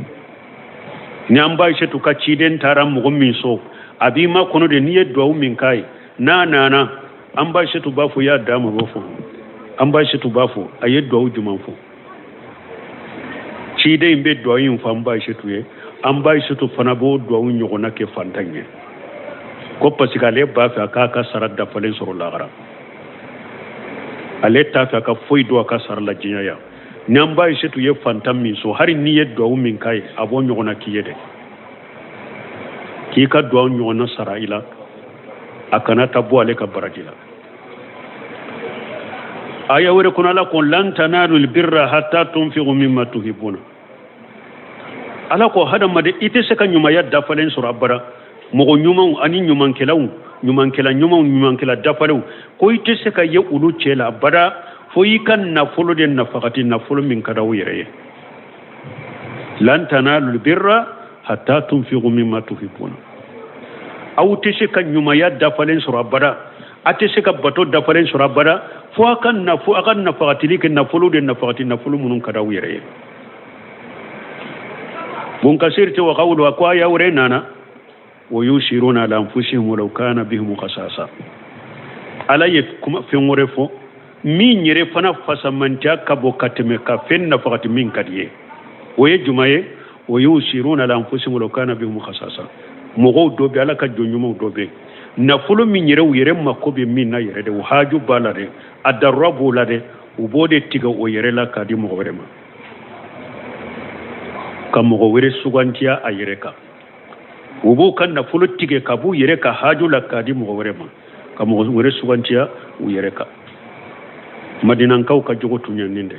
Ni an ba Ayisetu ka ciden taara mɔgɔ min so, a b'i ma kɔnɔ de, n'i ye duwawu min k'a ye, n'a nana, an ba Ayisetu b'a fɔ i y'a d'a ma, b'a fɔ an ba Ayisetu b'a fɔ a ye duwawu jumɛn fɔ. Ciden in bɛ duwawu in fɔ an ba Ayisetu ye, an ba Ayisetu fana b'o duwawu ɲɔgɔnna kɛ fantan ye, ko parce que ale b'a fɛ a k'a ka sara dafalen sɔrɔ lahara, ale t'a fɛ a ka foyi don a ka sara la diɲɛ yan. Ni an ba Ayisetu ye fantan min so, hali n'i ye duwawu min k'a ye, a b'o ɲɔgɔnna k'i ye dɛ, k'i ka duwawu ɲɔgɔnna sara i la, a kana ta bɔ ale ka baraji la. Aya wɛrɛ kɔnɔ, Ala ko lan tanalu albirra hatta tunfiqu mimma tuhibbuna. Ala ko hadamaden, i tɛ se ka ɲumanya dafalen sɔrɔ abada. Mɔgɔ ɲumanw ani ɲumankɛlaw, ɲumankɛla ɲumanw, ɲumankɛla dafalenw, ko i tɛ se ka ye olu cɛ la abada, fo i ka nafolo de nafagati, nafolo min ka d'aw yɛrɛ ye. Lan tanalu albirra hatta tunfiqu mimma tuhibbuna. Aw tɛ se ka ɲumanya dafalen sɔrɔ abada. A tɛ se ka bato dafalen sɔrɔ abada fo a ka nafo a ka nafagatili kɛ nafolo de nafagati nafolo minnu ka d'aw yɛrɛ ye. Bun Kasir tɛ wa qawlu a ko aya wɛrɛ nana wa yusiruna ala anfusihim walau kana bihim khasasa. Ala ye kuma fɛn wɛrɛ fɔ min yɛrɛ fana fasamantiya ka bon ka tɛmɛ ka fɛn nafagati min ka di ye. O ye jumɛn ye? Wa yusiruna ala anfusihim walau kana bihim khasasa. Mɔgɔw dɔ bɛ, Ala ka jɔn ɲumanw dɔ bɛ, nafolo min yɛrɛ u yɛrɛ mako bɛ min na yɛrɛ de, u haju b'a la dɛ, a darura b'o la dɛ, u b'o de tigɛ o yɛrɛ la k'a di mɔgɔ wɛrɛ ma, ka mɔgɔ wɛrɛ sugantiya a yɛrɛ kan. U b'u ka nafolo tigɛ ka b'u yɛrɛ ka haju la k'a di mɔgɔ wɛrɛ ma, ka mɔgɔ wɛrɛ sugantiya u yɛrɛ kan. Madinankaw ka jogo tun ye nin de.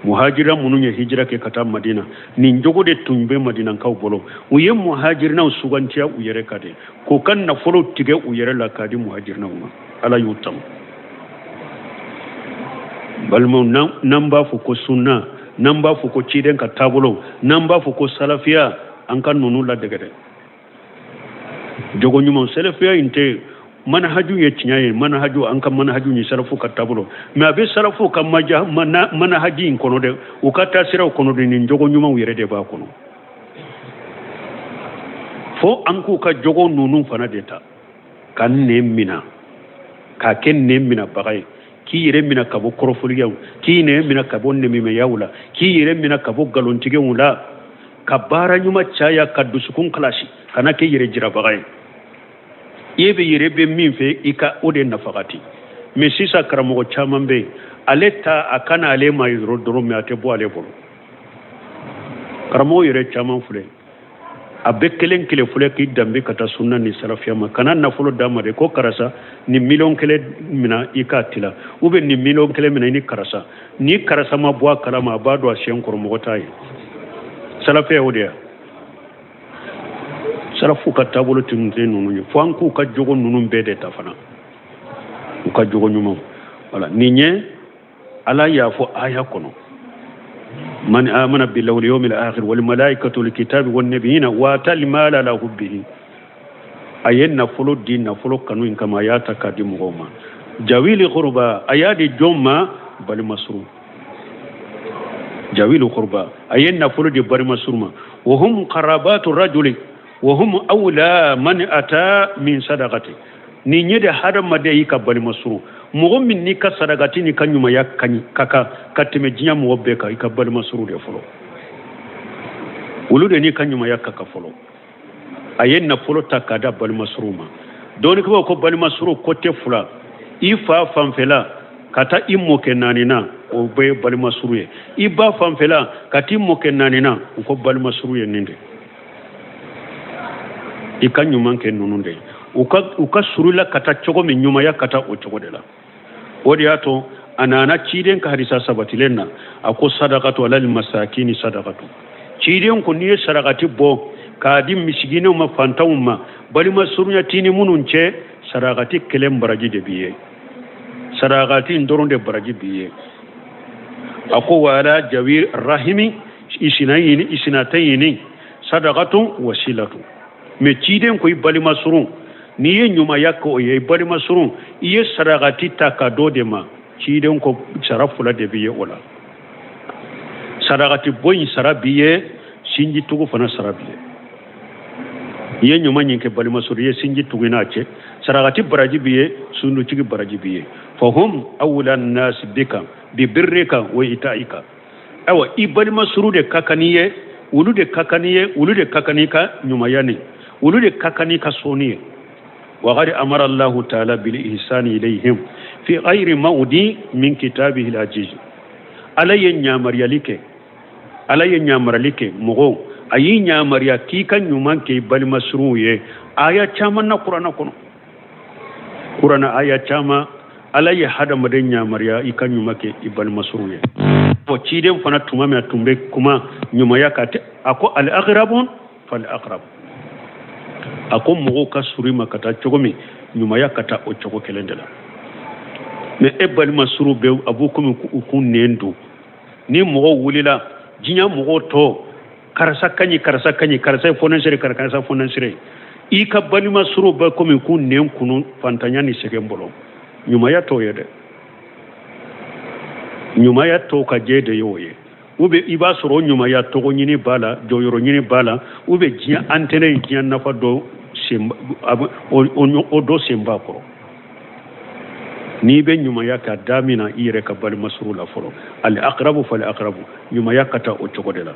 Muhajira minnu ye hijira kɛ ka taa Madina, nin jogo de tun bɛ madinankaw bolo. U ye muhajirinaw sugantiya u yɛrɛ kan de, k'u ka nafolo tigɛ u yɛrɛ la k'a di muhajirinaw ma. Ala y'u tanu. Balimaw, n'an b'a fɔ ko sunna, n'an b'a fɔ ko ciden ka taabolo, n'an b'a fɔ ko salafiya, an ka ninnu ladege dɛ. Jogo ɲuman, salafiya in tɛ manahaju ye tiɲɛ ye, manahaju, an ka manahaju ye salafu ka taabolo, mais a bɛ salafu ka manahaji in kɔnɔ dɛ, u ka taasiraw kɔnɔ dɛ, nin jogo ɲumanw yɛrɛ de b'a kɔnɔ. Fo an k'u ka jogo ninnu fana de ta ka nɛn mina, k'a kɛ nɛn minabaga ye, k'i yɛrɛ mina ka bɔ kɔrɔfoliyaw, k'i yɛrɛ mina ka bɔ nɛmimɛyaw la, k'i yɛrɛ mina ka bɔ nkalontigɛw la, ka baara ɲuman caya, ka dusukun kalasi, kana kɛ yɛrɛ jirabaga ye. I bɛ yɛrɛ bɛ min fɛ, i ka o de nafagati. Mais sisan karamɔgɔ caman bɛ yen, ale ta a kana ale ma yɔrɔ dɔrɔn, mais a tɛ bɔ ale bolo. Karamɔgɔ yɛrɛ caman filɛ, a bɛ kelen kelen filɛ k'i danbe ka taa sunna ni salafiya ma, kana nafolo d'a ma de ko karisa ni miliyɔn 1 mina i k'a tila, ou bien ni miliyɔn 1 mina i ni karisa. Ni karisa ma bɔ a kalama, a b'a dɔn a siɲɛ kɔrɔ, mɔgɔ t'a ye. Salafiya o de ya. Salafu ka taabolo tun tɛ ninnu ye. Fo an k'u ka jogo ninnu bɛɛ de ta fana, u ka jogo ɲumanw. Wala nin ye Ala y'a fɔ aya kɔnɔ: man amana billahi wal yawmil akhir wal malaikatu wal kitabi wan nabiyina wa atal mala ala hubbihi. A ye nafolo di nafolo kanu in kama, a y'a ta k'a di mɔgɔw ma. Jawili qurba, a y'a di jɔn ma? Balima surun. Jawili qurba, a ye nafolo di balima surun ma. Wa hum qarabatu rajuli wa hum awla man ata min sadaqati. Nin ye de hadamaden y'i ka balima surun, mɔgɔ min n'i ka sadakati n'i ka ɲumanya ka ɲi ka kan ka tɛmɛ diɲɛ mɔgɔ bɛɛ kan, i ka balima surun de fɔlɔ, olu de n'i ka ɲumanya ka kan fɔlɔ. A ye nafolo ta k'a da balima surun ma. Dɔnnikɛbaaw ko balima surun ko tɛ fila, i fa fanfɛla ka taa i mɔkɛ naani na, o bɛɛ ye balima surun ye. I ba fanfɛla ka t'i mɔkɛ naani na, u ko balima surun ye nin de. I ka ɲuman kɛ ninnu de ye, u ka surun la ka taa cogo min, ɲumanya ka taa o cogo de la. O de y'a to a nana ciden ka hadisa sabatilen na, a ko sadakatu alal masakini sadakatu. Ciden ko n'i ye sarakati bɔ k'a di misiginɛw ma, fantanw ma, balima surunya t'i ni minnu cɛ, sarakati kelen baraji de b'i ye, sarakati in dɔrɔn de baraji b'i ye. A ko wa ala jawi rahimi isinayini isinatayini sadakatu wasilatu. Mais ciden ko i balima surun, n'i ye ɲumanya kɛ o ye, i balima surun, i ye sarakati ta ka d'o de ma, ciden ko sara fila de b'i ye o la. Sarakati bɔ in sara b'i ye, sinji tugu fana sara b'i ye. I ye ɲuman ɲin kɛ balima surun, i ye sinji tugu i n'a cɛ, sarakati baraji b'i ye, sundutigi baraji b'i ye. Fahum awla nasi bika bi birrika wa itaika. Ayiwa, i balima surun de ka kan n'i ye, olu de ka kan n'i ye, olu de ka kan n'i ka ɲumanya ni, olu de ka kan n'i ka sɔnni ye. Wa qad amara Allahu ta'ala bil ihsani ilayhim fi ghayri mawdi min kitabihi al-aziz. Ala ye ɲamariyali kɛ, Ala ye ɲamariyali kɛ mɔgɔw, a y'i ɲamariya k'i ka ɲuman kɛ i balima surunw ye aya caman na kuranɛ kɔnɔ. Kuranɛ aya caman, Ala ye hadamaden ɲamariya i ka ɲuman kɛ i balima surun ye. Fɔ ciden fana tuma min a tun bɛ kuma ɲumanya kan, a ko al aqrabun fal aqrab. A ko mɔgɔw ka surun i ma ka taa cogo min, ɲumanya ka taa o cogo kelen de la. Mais e balima surun bɛ a b'u komi u k'u nɛn don. Ni mɔgɔw wulila, diɲɛ mɔgɔw tɔ, karisa ka ɲi, karisa ka ɲi, karisa ye fɔnɛsere, karisa fɔnɛsere. I ka balima suru bɛ komi k'u nɛn kunu fantanya ni sɛgɛn bolo. Ɲumanya t'o ye dɛ, ɲumanya tɔ ka jɛ de y'o ye. Ou bien i b'a sɔrɔ o ɲumanya tɔgɔ ɲini b'a la, jɔyɔrɔ ɲini b'a la, ou bien diɲɛ antɛnɛ diɲɛ nafa dɔ sen o dɔ sen b'a kɔrɔ. N'i bɛ ɲumanya k'a damina i yɛrɛ ka balima suru la fɔlɔ, al aqrabu fal aqrabu, ɲumanya ka taa o cogo de la.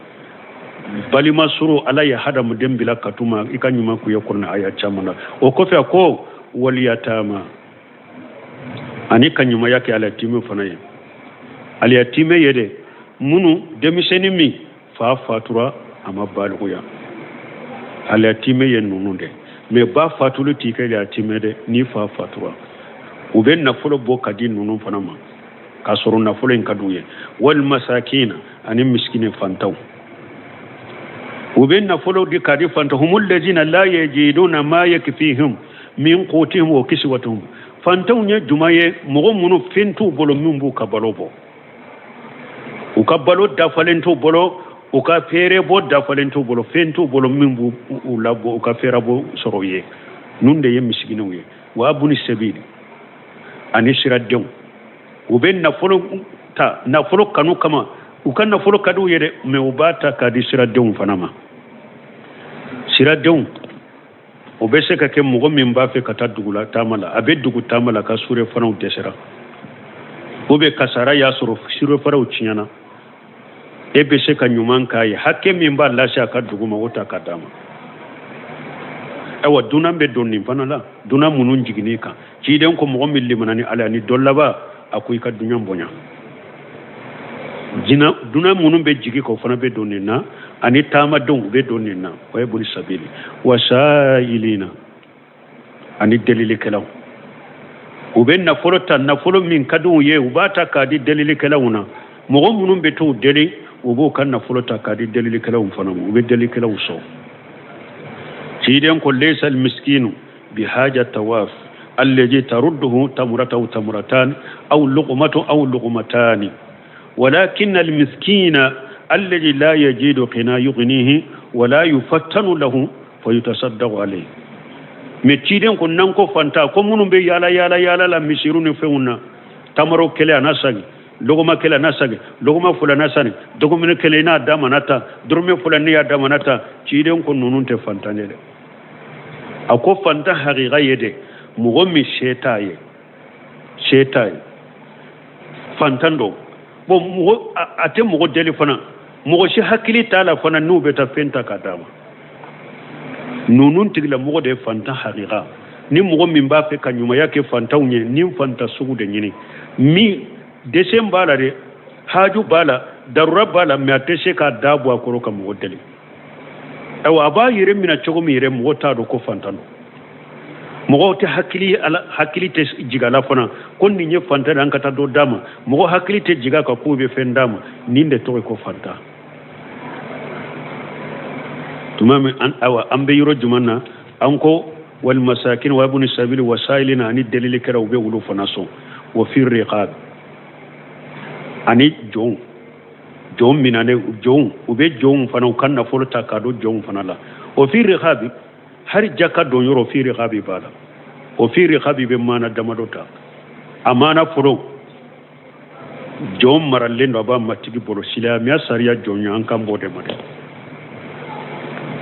Balima suru, Ala ye hadamaden bila ka tuma i ka ɲuman k'u ye kuranɛ aya caman na. O kɔfɛ a ko waliyatama, ani ka ɲumanya kɛ aliyatime fana ye. Aliyatime ye de minnu denmisɛnnin min fa fatura a ma balikuya, aliyatime ye ninnu de. Mais ba fatuli t'i kɛ aliyatime dɛ, n'i fa fatura. U bɛ nafolo bɔ ka di ninnu fana ma k'a sɔrɔ nafolo in ka d'u ye. Wal masakina, ani misikini fantanw, u bɛ nafolo di ka di fantanw. Humul lazina la yajiduna ma yakfihim min qutihim wa kiswatuhum. Fantanw ye jumɛn ye? Mɔgɔ minnu fɛn t'u bolo min b'u ka balo bɔ, u ka balo dafalen t'u bolo, u ka fɛɛrɛ bɔ dafalen t'u bolo, fɛn t'u bolo min b'u u labɔ, u ka fɛɛrɛ bɔ sɔrɔ u ye. Ninnu de ye misikiniw ye. Wa buni sabili, ani siradenw, u bɛ nafolo ta nafolo kanu kama, u ka nafolo ka d'u ye dɛ, mais u b'a ta k'a di siradenw fana ma. Siradenw, o bɛ se ka kɛ mɔgɔ min b'a fɛ ka taa dugu la taama la, a bɛ dugu taama la, ka surefanaw dɛsɛra, ou bien kasara y'a sɔrɔ, surefanaw tiɲɛna, e bɛ se ka ɲuman k'a ye, hakɛ min b'a lase a ka dugu ma, o ta ka d'a ma. Ayiwa, dunan bɛ don nin fana la, dunan minnu jiginn'i kan. Ciden ko mɔgɔ min limana ni Ala ni dɔ laban, a ko i ka dunan bonya. Dunan minnu bɛ jigin k'o fana bɛ don nin na, ani taamadenw bɛ don nin na. O ye buni sabili wa sayilina, ani delilikɛlaw. U bɛ nafolo ta, nafolo min ka di u ye, u b'a ta k'a di delilikɛlaw na. Mɔgɔ minnu bɛ t'u deli, u b'u ka nafolo ta k'a di delilikɛlaw fana ma, u bɛ delilikɛlaw sɔn. Ciden ko laysa almiskinu bihaja tawaf alladhi tarudduhu tamratahu tamratan aw luqmatu aw luqmatani walakin almiskina alladhi la yajidu qina yughnihi wala yufattanu lahu fayutasaddaqu alayhi. Mais ciden ko n'an ko fanta, ko minnu bɛ yaala yaala yaala la misiriw ni fɛnw na, tamaro kelen a n'a sagi, lɔgɔma kelen a n'a sagi, lɔgɔma fila n'a sani, dɔgɔmini kelen n'a d'a ma n'a ta, dɔrɔmɛ fila ne y'a d'a ma n'a ta. Ciden ko ninnu tɛ fantan ye dɛ. A ko fantan hakika ye de mɔgɔ min se t'a ye, se t'a ye, fantan don. Bon, mɔgɔ a tɛ mɔgɔ deli fana, mɔgɔ si hakili t'a la fana n'u bɛ taa fɛn ta k'a d'a ma. Ninnu tigilamɔgɔ de ye fantan hakika. Ni mɔgɔ min b'a fɛ ka ɲumanya kɛ fantanw ye, ni fantan sugu de ɲini, min dɛsɛ b'a la dɛ, haju b'a la, darura b'a la, mais a tɛ se k'a da bɔ a kɔrɔ ka mɔgɔ deli. Ayiwa, a b'a yɛrɛ minɛ cogo min yɛrɛ, mɔgɔ t'a dɔn ko fantan don. Mɔgɔw tɛ hakili ala, hakili tɛ jigin a la fana ko nin ye fantan ye, an ka taa dɔ d'a ma. Mɔgɔ hakili tɛ jigin a kan k'u bɛ fɛn d'a ma. Nin de tɔgɔ ye ko fantan. Tuma min an, ayiwa, an bɛ yɔrɔ jumɛn na? An ko wal masakin wa ibn sabili wa sa'ilina, ani delilikɛlaw, u bɛ olu fana sɔn. Wa fi riqab, ani jɔnw, jɔn minɛnen, jɔnw, u bɛ jɔnw fana, u ka nafolo ta k'a don jɔnw fana la. O fi riqabi, hari jaka don yɔrɔ, fi riqabi b'a la. O fi riqabi bɛ maana damadɔ ta. A maana fɔlɔ, jɔn maralen don, a b'a matigi bolo. Silamɛya sariya jɔn ye, an kan b'o de ma dɛ.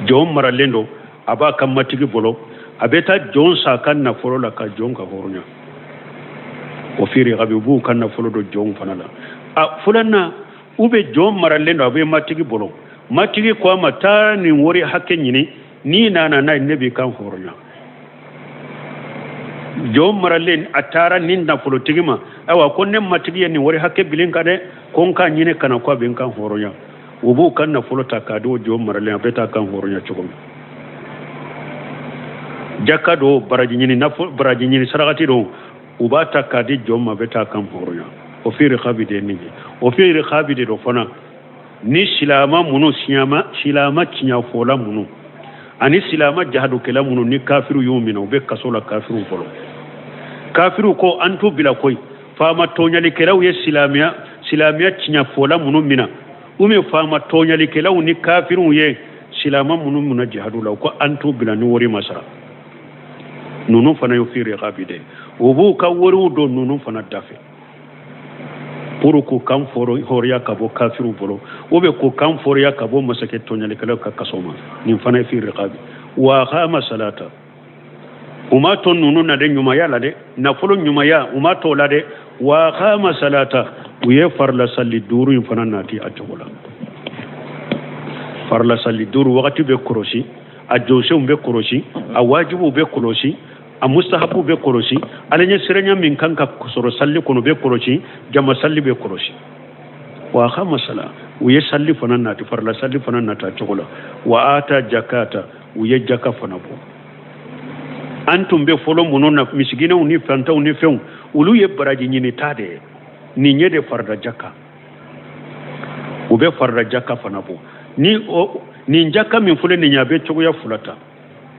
Jɔn maralen don, a b'a ka matigi bolo, a bɛ taa jɔn san a ka nafolo la ka jɔn ka hɔrɔnya. O fi riqabi, u b'u ka nafolo don jɔnw fana la. A filanan, u bɛ jɔn maralen don, a bɛ matigi bolo, matigi ko a ma taa nin wari hakɛ ɲini, n'i nana n'a ye, ne b'i kan hɔrɔnya. Jɔn maralen, a taara ni nafolotigi ma, ayiwa, ko ne matigi ye nin wari hakɛ bilen ka dɛ, ko n k'a ɲini ka na, ko a bɛ n kan hɔrɔnya. U b'u ka nafolo ta k'a di o jɔn maralen, a bɛ taa kan hɔrɔnya cogo min. Jaka don, baraji ɲini, nafolo baraji ɲini sarakati don, u b'a ta k'a di jɔn ma, a bɛ taa kan hɔrɔnya. O fi riqabi de ye nin ye. O fi riqabi de don fana, ni silama minnu, silama tiɲɛfɔla minnu ani silama jahadukɛla minnu, ni kafiriw y'u minɛ, u bɛ kaso la kafiriw bolo. Kafiriw ko an t'u bila koyi. Faama tɔɲalikɛlaw ye silamɛya tiɲɛfɔla minnu minɛ, ou bien faama tɔɲalikɛlaw ni kafiriw ye Silama minnu minna jihadu la, u ko an t'u bila ni wari ma sara. Ninnu fana ye fi riqabi de, u b'u ka wariw don ninnu fana dafɛ pour k'u kan hɔrɔnya ka bɔ kafiriw bolo, ou bien k'u kan hɔrɔnya ka bɔ masakɛ tɔɲalikɛlaw ka kaso ma. Nin fana ye fi riqabi. Wa aqama salata, u ma to ninnu na dɛ, ɲumanya la dɛ, nafolo ɲumanya, u ma to o la dɛ. Wa aqama salata, u ye farila sali duuru in fana nati a cogo la. Farila sali duuru wagati bɛ kɔlɔsi, a jɔsenw bɛ kɔlɔsi, a wajibuw bɛ kɔlɔsi, a mustahabuw bɛ kɔlɔsi, ala ɲɛ siranya min kan ka sɔrɔ sali kɔnɔ bɛ kɔlɔsi, jama sali bɛ kɔlɔsi. Wa aqama sala, u ye sali fana nati, farila sali fana nati a cogo la. Wa ata jakata, u ye jaka fana bɔ. An tun bɛ fɔlɔ minnu na, misiginɛw ni fantanw ni fɛnw, olu ye baraji ɲini ta de ye. Nin ye de farida jaka, u bɛ farida jaka fana bɔ. Ni nin jaka min filɛ nin ye, a bɛ cogoya fila ta: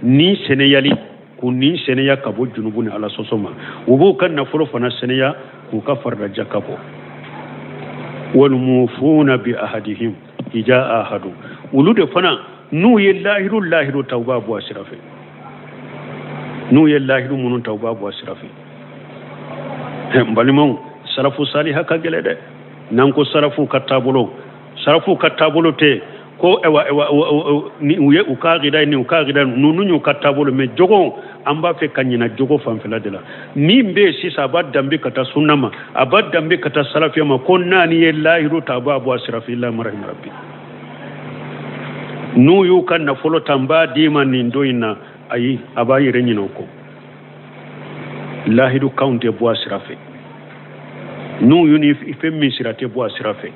ni sɛnɛyali, k'u ni sɛnɛya ka bɔ junubu ni ala sɔsɔ ma, u b'u ka nafolo fana sɛnɛya k'u ka farida jaka bɔ. Walmufuna bi ahadihim ija ahadu, olu de fana n'u ye lahiru lahiru ta, u b'a bɔ a sira fɛ. N'u ye lahiru minnu ta, u b'a bɔ a sira fɛ. N balimaw, sarafu saliha ka gɛlɛ dɛ. N'an ko sarafu ka taabolo, sarafu ka taabolo tɛ ko ewa ewa ni u ye u ka akida ni u ka akida ninnu y'u ka taabolo, mais jogo, an b'a fɛ ka ɲina jogo fanfɛla de la. Min bɛ yen sisan, a b'a danbe ka taa sunna ma, a b'a danbe ka taa salafiya ma, ko naani ye lahiru ta, a b'a bɔ a sira fɛ, illa man rahima rabbi. N'u y'u ka nafolo ta, n b'a d'i ma nin don in na, ayi, a b'a yɛrɛ ɲinɛ o kɔ. Lahidu kanw tɛ bɔ a sira fɛ. N'u y'u ni fɛn min sira tɛ bɔ a sira fɛ.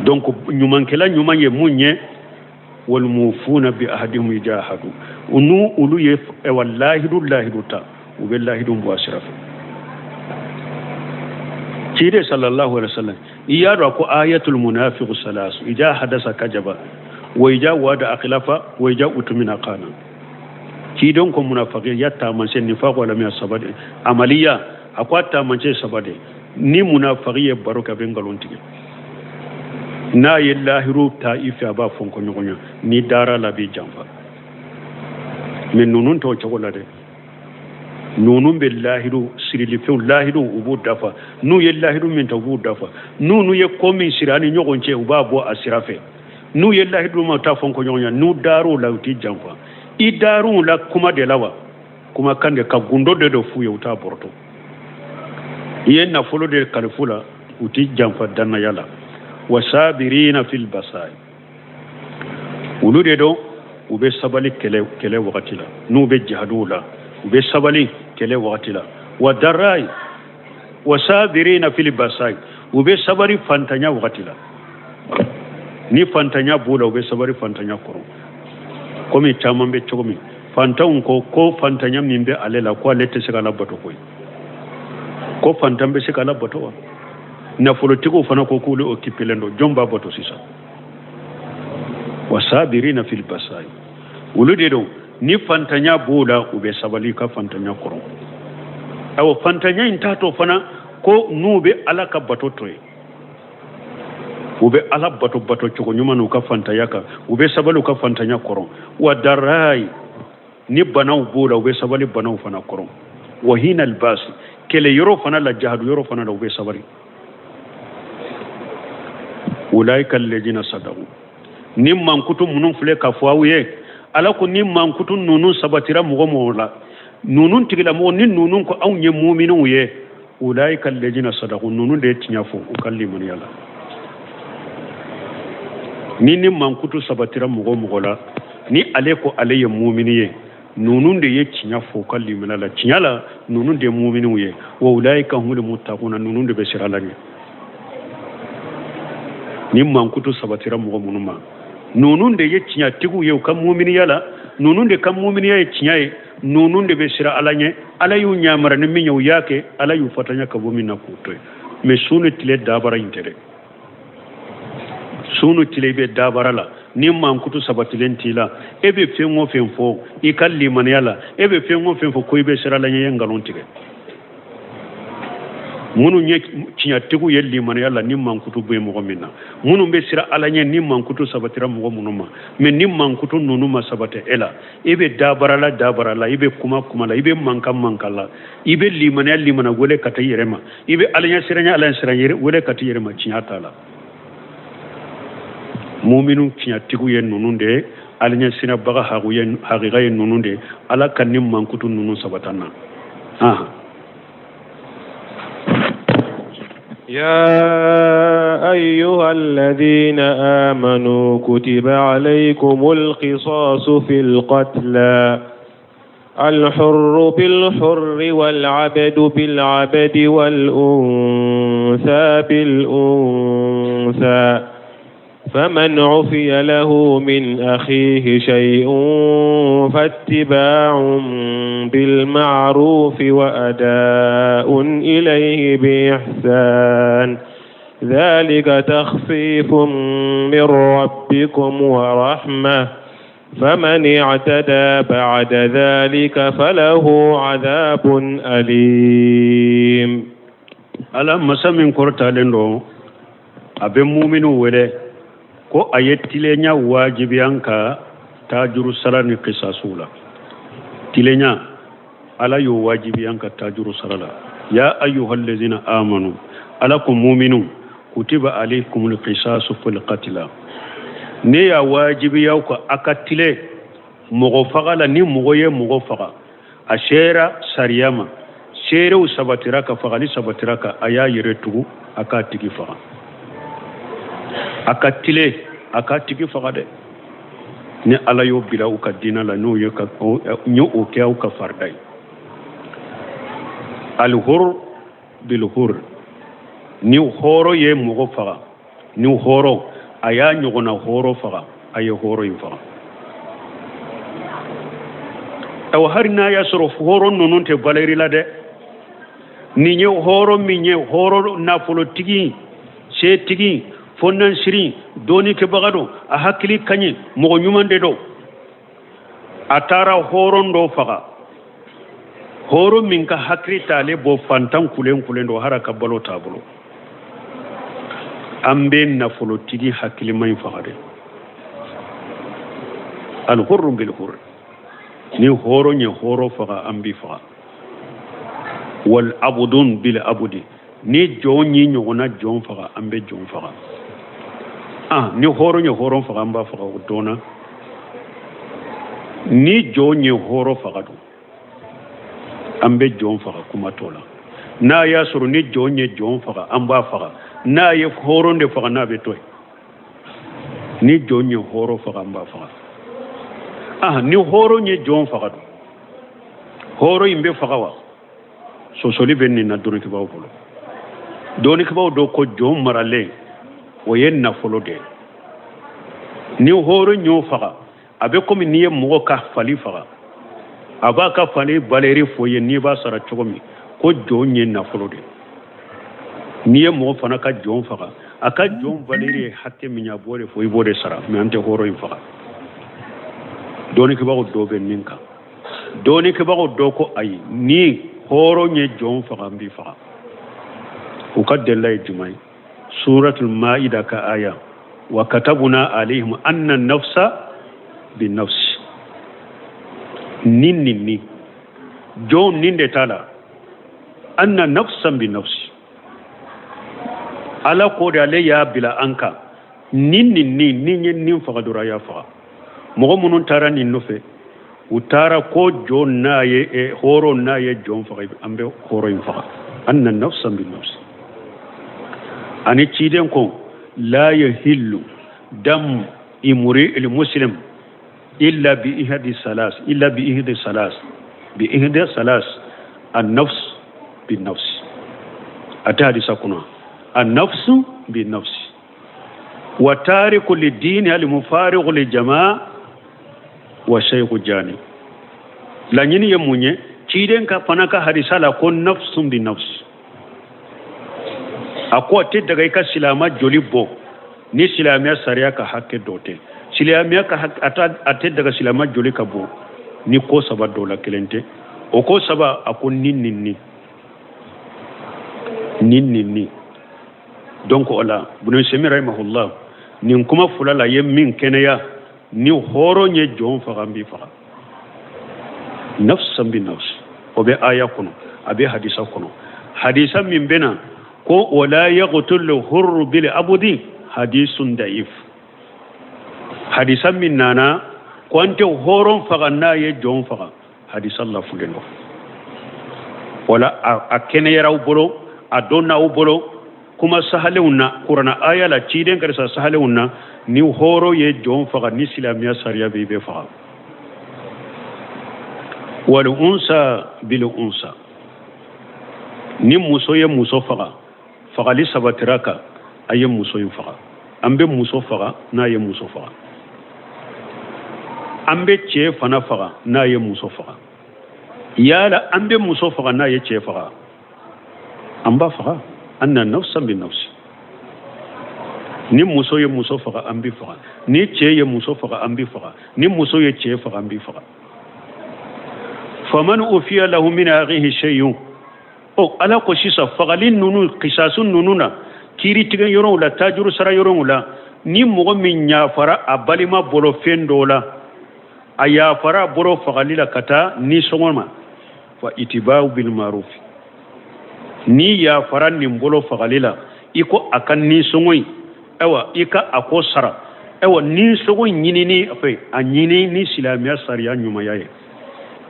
Donc ɲumankɛla ɲuman ye mun ye? Walmufuna bi ahadihim ija ahadu, n'u olu ye ewa lahidu lahidu ta, u bɛ lahidu bɔ a sira fɛ. Ciden sallallahu alaihi wasallam i y'a dɔn ko ayatul munafiqu salasu: ija hadasa kajaba, wa ija wada akhlafa, wa ija utumina kana. Ciden ko munafiki ya taamasiyɛn, nifaqu alamiya saba de, amaliya, a ko a taamasiyɛn saba de. Ni munafiki ye baro kɛ, a bɛ nkalon tigɛ. N'a ye lahiru ta i fɛ, a b'a fɔ ko ɲɔgɔn ye, n'i dara la, a b'i janfa. Mais ninnu t'o cogo la dɛ. Ninnu bɛ lahiru sirilifɛnw, lahiru, u b'u dafa. N'u ye lahiru min ta, u b'u dafa. N'u ye ko min siri an ni ɲɔgɔn cɛ, u b'a bɔ a sira fɛ. N'u ye lahiru ma, u t'a fɔ ko ɲɔgɔn ye. N'u dar'u la, u t'i janfa. I dar'u la kuma de la wa, kumakan de ka gundo de f'u ye, u t'a bɔrɔtɔ. I ye nafolo de kalifu la, u t'i janfa dannaya la. Wa sabirina fil basai, olu de don, u bɛ sabali kɛlɛ kɛlɛ wagati la, n'u bɛ jihadiw la, u bɛ sabali kɛlɛ wagati la. Wa darrai, wa sabirina fil basai, u bɛ sabali fantanya wagati la. Ni fantanya b'u la, u bɛ sabali fantanya kɔrɔ. Komi caman bɛ cogo min, fantanw ko ko fantanya min bɛ ale la, ko ale tɛ se ka ala bato koyi. Ko fantan bɛ se ka ala bato wa? Nafolotigiw fana ko k'olu occupélen don, jɔn b'a bato sisan? Wa sabirina fil basai, olu de don, ni fantanya b'u la, u bɛ sabali ka fantanya kɔrɔ. Ayiwa, fantanya in t'a to fana ko n'u bɛ ala ka bato to yen. U bɛ ala bato bato cogo ɲuman n'u ka fantanya kan, u bɛ sabali u ka fantanya kɔrɔ. Wa darayi, ni banaw b'u la, u bɛ sabali banaw fana kɔrɔ. Wa hinal basi, kɛlɛ yɔrɔ fana la, jahadu yɔrɔ fana la, u bɛ sabali. Ulaika alladhina sadaqu, ni mankutu minnu filɛ ka fɔ aw ye, ala ko ni mankutu ninnu sabatira mɔgɔ mɔgɔ la, ninnu tigilamɔgɔ ni ninnu ko anw ye muminw ye, ulaika alladhina sadaqu, ninnu de ye tiɲɛ fɔ u ka limaniya la. Ni mankutu sabatira mɔgɔ mɔgɔ la, ni ale ko ale ye mumini ye, ninnu de ye tiɲɛ fɔ u ka limaniya la. Tiɲɛ la, ninnu de ye muminiw ye. Wa ulaika humul muttaquna, ninnu de bɛ siran ala ɲɛ. Ni mankutu sabatira mɔgɔ minnu ma, ninnu de ye tiɲɛtigiw ye u ka muminiya la, ninnu de ka muminiya ye tiɲɛ ye, ninnu de bɛ siran ala ɲɛ. Ala y'u ɲamara ni min ye, u y'a kɛ. Ala y'u fatanya ka bɔ min na, k'u to yen. Mais su ni tile dabara in tɛ dɛ. Su ni tile i bɛ dabara la, ni mankutu sabatilen t'i la, e bɛ fɛn o fɛn fɔ i ka limaniya la, e bɛ fɛn o fɛn fɔ ko i bɛ siran ala ɲɛ, i ye nkalon tigɛ. Minnu ye tiɲɛtigiw ye limaniya la ni mankutu bɛ mɔgɔ min na, minnu bɛ siran Ala ɲɛ ni mankutu sabatira mɔgɔ minnu ma. Mais ni mankutu ninnu ma sabati e la, e bɛ dabara la dabara la, i bɛ kuma kuma la, i bɛ mankan mankan la, i bɛ limaniya limana wele ka taa i yɛrɛ ma, i bɛ Ala ɲɛsiranya Ala ɲɛsiranya wele ka taa i yɛrɛ ma, tiɲɛ t'a la. Muminu tiɲɛtigiw ye ninnu de ye, Ala ɲɛsiranbaga hakika ye ninnu de ye. Ala ka ni mankutu ninnu sabati an na. يا أيها الذين آمنوا كتب عليكم القصاص في القتلى الحر بالحر والعبد بالعبد والأنثى بالأنثى فمن عفي له من أخيه شيء فاتباع بالمعروف وأداء إليه بإحسان ذلك تخفيف من ربكم ورحمة فمن اعتدى بعد ذلك فله عذاب أليم. Ala masa min kɔrɔtalen don, a bɛ muminu wele ko a ye tilenya wajibiya an kan tajuru sara ni kisasuw la. Tilenya, Ala y'o wajibiya an kan tajuru sara la. Ya ayyuhallazina amanu, Ala ko muminu, kutiba alaykumul qisasu fil qatla, ne y'a wajibiya aw kan a ka tile mɔgɔ faga la. Ni mɔgɔ ye mɔgɔ faga, a sera sariya ma, seerew sabatira ka fagali sabatira ka, a y'a yɛrɛ tugu, a k'a tigi faga, a ka tile, a k'a tigi faga dɛ. Ni Ala y'o bila u ka diinɛ la, n'o ye ka n ye o kɛ aw ka farida ye. Alihur bilhur, ni hɔrɔn ye mɔgɔ faga, ni hɔrɔn a y'a ɲɔgɔnna hɔrɔn faga, a ye hɔrɔn in faga. Awa, hali n'a y'a sɔrɔ hɔrɔn ninnu tɛ valeur la dɛ, nin ye hɔrɔn min ye, hɔrɔn nafolotigi, setigi, fɔnansiri, dɔɔnikɛbaga don, a hakili ka ɲi, mɔgɔ ɲuman de don, a taara hɔrɔn dɔ faga, hɔrɔn min ka hakili t'ale bɔ, fantan kulen kulen don, hali a ka balo t'a bolo, an bɛ nafolotigi hakilima in faga dɛ. Alihurru bilhurri, ni hɔrɔn ye hɔrɔn faga, an b'i faga. Wal abudun bil abudi, ni jɔn y'i ɲɔgɔnna jɔn faga, an bɛ jɔn faga. Ni hɔrɔn ye hɔrɔn faga, an b'a faga o dɔnna. Ni jɔn ye hɔrɔn faga dun, an bɛ jɔn faga, kuma t'o la. N'a y'a sɔrɔ ni jɔn ye jɔn faga, an b'a faga. N'a ye hɔrɔn de faga, n'a bɛ to yen. Ni jɔn ye hɔrɔn faga, an b'a faga. Ni hɔrɔn ye jɔn faga dun, hɔrɔn in bɛ faga wa? Sɔsɔli bɛ nin na dɔnnikɛbaaw bolo. Dɔnnikɛbaaw dɔ ko jɔn maralen, o ye nafolo de ye. Ni hɔrɔn y'o faga, a bɛ komi n'i ye mɔgɔ ka fali faga, a b'a ka fali valeur fɔ ye, n'i b'a sara cogo min, ko jɔn ye nafolo de ye. N'i ye mɔgɔ fana ka jɔn faga, a ka jɔn valeur ye hakɛ min ye, a b'o de fɔ, i b'o de sara. Mais an tɛ hɔrɔn in faga. Dɔnnikɛbagaw dɔ bɛ nin kan. Dɔnnikɛbagaw dɔ ko ayi, ni hɔrɔn ye jɔn faga, an b'i faga. U ka delila ye jumɛn ye? Suratul maida ka aya, wa katabuna alayhim anna nafsa bi nafsi, ni ni ni jɔn nin de t'a la, anna nafsan bi nafsi, Ala ko de ale y'a bila an kan, ni ni ni ni ye nin faga dɔrɔn, a y'a faga. Mɔgɔ minnu taara nin nɔfɛ, u taara ko jɔn n'a ye hɔrɔn n'a ye jɔn faga, an bɛ hɔrɔn in faga, anna nafsan bi nafsi. Ani ciden ko la yahillu dam imri il muslim illa bi ihdi salas, illa bi ihdi salas, bi ihdi salas, an nafs bi nafs. A tɛ hadisa kɔnɔ, an nafs bi nafs wa tariku li dini al mufariqu li jamaa wa shaykhu jani. Laɲini ye mun ye? Ciden ka fana ka hadisa la ko nafsun bi nafs, a ko a tɛ daga i ka silama joli bɔ ni silamɛya sariya ka hakɛ dɔ tɛ. Silamɛya ka a tɛ daga silama joli ka bɔ ni ko saba dɔ la kelen tɛ. O ko saba, a ko ni ni ni Nin nin nin. Donc o la, Ibn Usaymin rahimahullah, nin kuma fila la, ye min kɛnɛya, ni hɔrɔn ye jɔn faga, an b'i faga, nafsan bi nafsi. O bɛ aya kɔnɔ, a bɛ hadisa kɔnɔ. Hadisa min bɛ na ko wala yaqtul hurru bil abudi, hadisun da'if. Hadisa min nana ko an tɛ hɔrɔn faga n'a ye jɔn faga, hadisa lafulen don. Wala a kɛnɛyara aw bolo, a dɔnna aw bolo kuma sahalenw na, kurana aya la, ciden ka hadisa sahalenw na, ni hɔrɔn ye jɔn faga, ni silamɛya sariya bɛ, i bɛ faga. Wal unsa bil unsa, ni muso ye muso faga, fagali sabatira kan, a ye muso in faga. An bɛ muso faga n'a ye muso faga, an bɛ cɛ fana faga n'a ye muso faga. Yala an bɛ muso faga n'a ye cɛ faga? An b'a faga. Anna nafsan bi nafsi. Ni muso ye muso faga, an bɛ faga. Ni cɛ ye muso faga, an bɛ faga. Ni muso ye cɛ faga, an bɛ faga. Faman ufiya lahu min akhihi shay'un. Ɔ, Ala ko sisan, fagali ninnu, kisasu ninnu na, kiiri tigɛ yɔrɔw la, tajuru sara yɔrɔw la, ni mɔgɔ min yafara a balima bolo fɛn dɔ la, a yafara a bolo fagali la ka taa nisɔngɔ ma, fa itibaw bil maruf. Ni yafara nin bolo fagali la, i ko a ka nisɔngɔ in, ayiwa, i ka a ko sara. Ayiwa, nisɔngɔ ɲinini fɛ, a ɲini ni silamɛya sariya ɲumanya ye.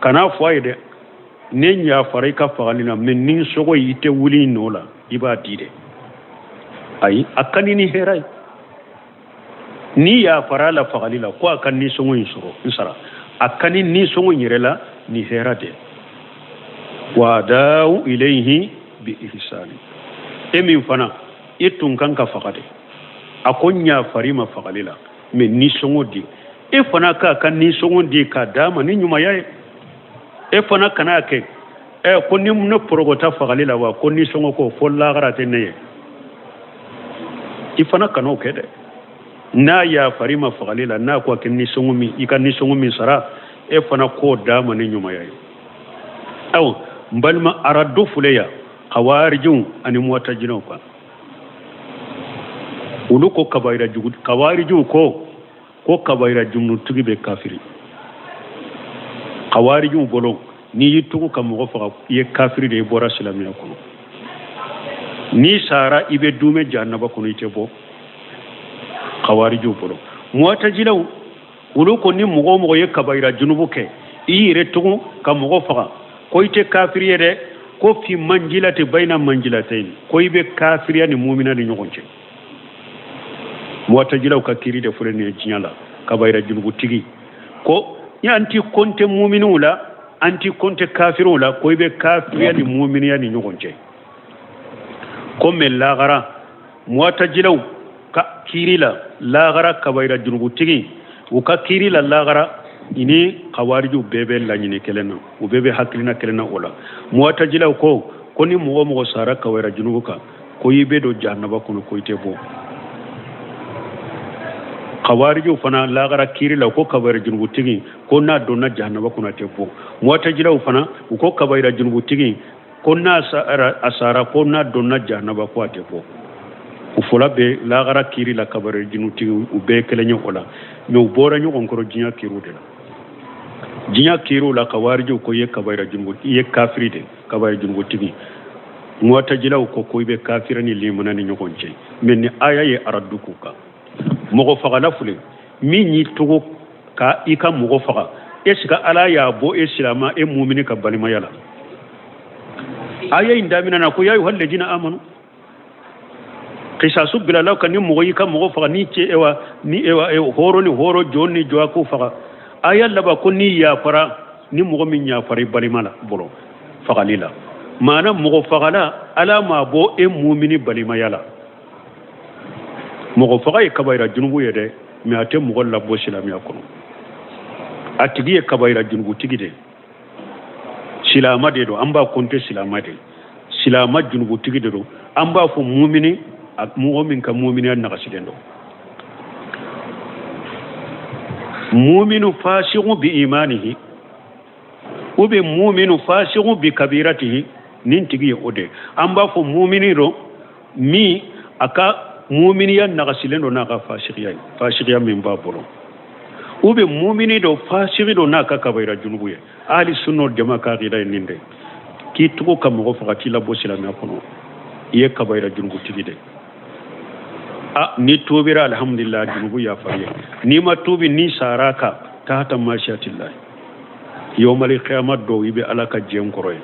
Kana fɔ a ye dɛ, ne yafara i ka fagali la, mɛ nisɔngɔ, i tɛ wuli nɔ la, i b'a di dɛ. Ayi, a ka ni hɛrɛ ye. Ni yafara la fagali la ko a ka nisɔngɔ in sɔrɔ n sara, a ka ni nisɔngɔ in yɛrɛ la ni hɛrɛ de. Wa dawu ilayhi bi ihsani. E min fana, e tun kan ka faga de, a ko n yafar'i ma fagali la, mɛ nisɔngɔ di. E fana k'a ka nisɔngɔ di k'a d'a ma ni ɲumanya ye. E fana kana kɛ ɛ ko ni ne porogota fagali la wa, ko nisɔngɔ ko fo lagara tɛ ne ye. I fana kan'o kɛ dɛ. N'a yafar'i ma fagali la, n'a ko a kɛ nisɔngɔ min, i ka nisɔngɔ min sara, e fana k'o d'a ma ni ɲumanya ye. Awa, n balima, aradu filɛ yan kawarijiw ani muwatajilaw kan. Olu ko kabayira jugu, kawarijiw ko kabayira junubutigi bɛ kafiri. Kawarijiw bolo, n'i y'i tugu ka mɔgɔ faga, i ye kafiri de ye, i bɔra silamɛya kɔnɔ. N'i sara, i bɛ duumɛ jahanaba kɔnɔ, i tɛ bɔ, kawarijiw bolo. Muwatajilaw, olu ko ni mɔgɔ o mɔgɔ ye kabayira junubu kɛ, i yɛrɛ tugu ka mɔgɔ faga, ko i tɛ kafiri ye dɛ, ko fi manjilati bayina manjilatayn, ko i bɛ kafiriya ni mumina ni ɲɔgɔn cɛ. Muwatajilaw ka kiri de filɛ nin ye diɲɛ la. Kabayira junubutigi ko an ti kɔnte muminiw la, an ti kɔnte kafiriw la, ko i bɛ kafiriya ni muminiya ni ɲɔgɔn cɛ. Ko mɛ lagara, muwatajilaw ka kiri la lagara, kabayira junubutigi, u ka kiri la lagara, i ni kawarijiw bɛɛ bɛ laɲini kelen na, u bɛɛ bɛ hakilina kelen na o la. Muwatajilaw ko ni mɔgɔ o mɔgɔ sara kabayira junubu kan, ko i bɛ don jahanaba kɔnɔ, ko i tɛ bɔ. Kawarijiw fana lagara kiri la, ko kabayira junubutigi, ko n'a donna jahanaba kɔnɔ, a tɛ bɔ. Muwatajilaw fana, u ko kabayira junubutigi, ko n'a sara, a sara, ko n'a donna jahanaba, ko a tɛ bɔ. U fɔla bɛ lagara kiri la, kabayira junubutigi, u bɛɛ kelen ye o la. Mɛ u bɔra ɲɔgɔn kɔrɔ diɲɛ kiriw de la. Diɲɛ kiriw la, kawarijiw ko i ye kabayira junubu, i ye kafiri de, kabayira junubutigi. Muwatajilaw ko i bɛ kafiri ni limana ni ɲɔgɔn cɛ. Mɛ ni aya ye aradu k'u kan. Mɔgɔ fagala filɛ, min y'i togo ka i ka mɔgɔ faga, est ce que Ala y'a bɔ e silama, e mumini ka balimaya la? Aya in daminɛ na ko ya ayuha alladina amanu. Kisasu bilala kan, ni mɔgɔ y'i ka mɔgɔ faga, ni cɛ ewa ni ewa hɔrɔn ni hɔrɔn, jɔn ni jɔn, k'o faga. Aya laban ko ni yafara, ni mɔgɔ min yafara i balima la bolo fagali la, maana mɔgɔ fagala, Ala m'a bɔ e mumini balimaya la. Mɔgɔ faga ye kabayira junubu ye dɛ, mɛ a tɛ mɔgɔ labɔ silamɛya kɔnɔ. A tigi ye kabayira junubutigi de, silama de don, an b'a kɔnte silama de, silama junubutigi de don. An b'a fɔ mumini, mɔgɔ min ka muminiya nagasilen don, muminu fasiqu bi imanihi ou bien muminu fasiqu bi kabiratihi. Nin tigi ye o de ye. An b'a fɔ mumini don min a ka muminiya nagasilen don n'a ka fasikiya ye, fasikiya min b'a bolo, ou bien mumini don fasiki don n'a ka kabayira junubu ye. Ahli sunna jama ka akida ye nin de k'i tugu ka mɔgɔ faga k'i labɔ silamɛya kɔnɔ, i ye kabayira junubutigi de. A n'i tuubira, alhamdulillah, junubu yafara ye. N'i ma tuubi, n'i sara kan tahta mashiatillah, yawmal qiyamah don i bɛ Ala ka jɛn kɔrɔ ye.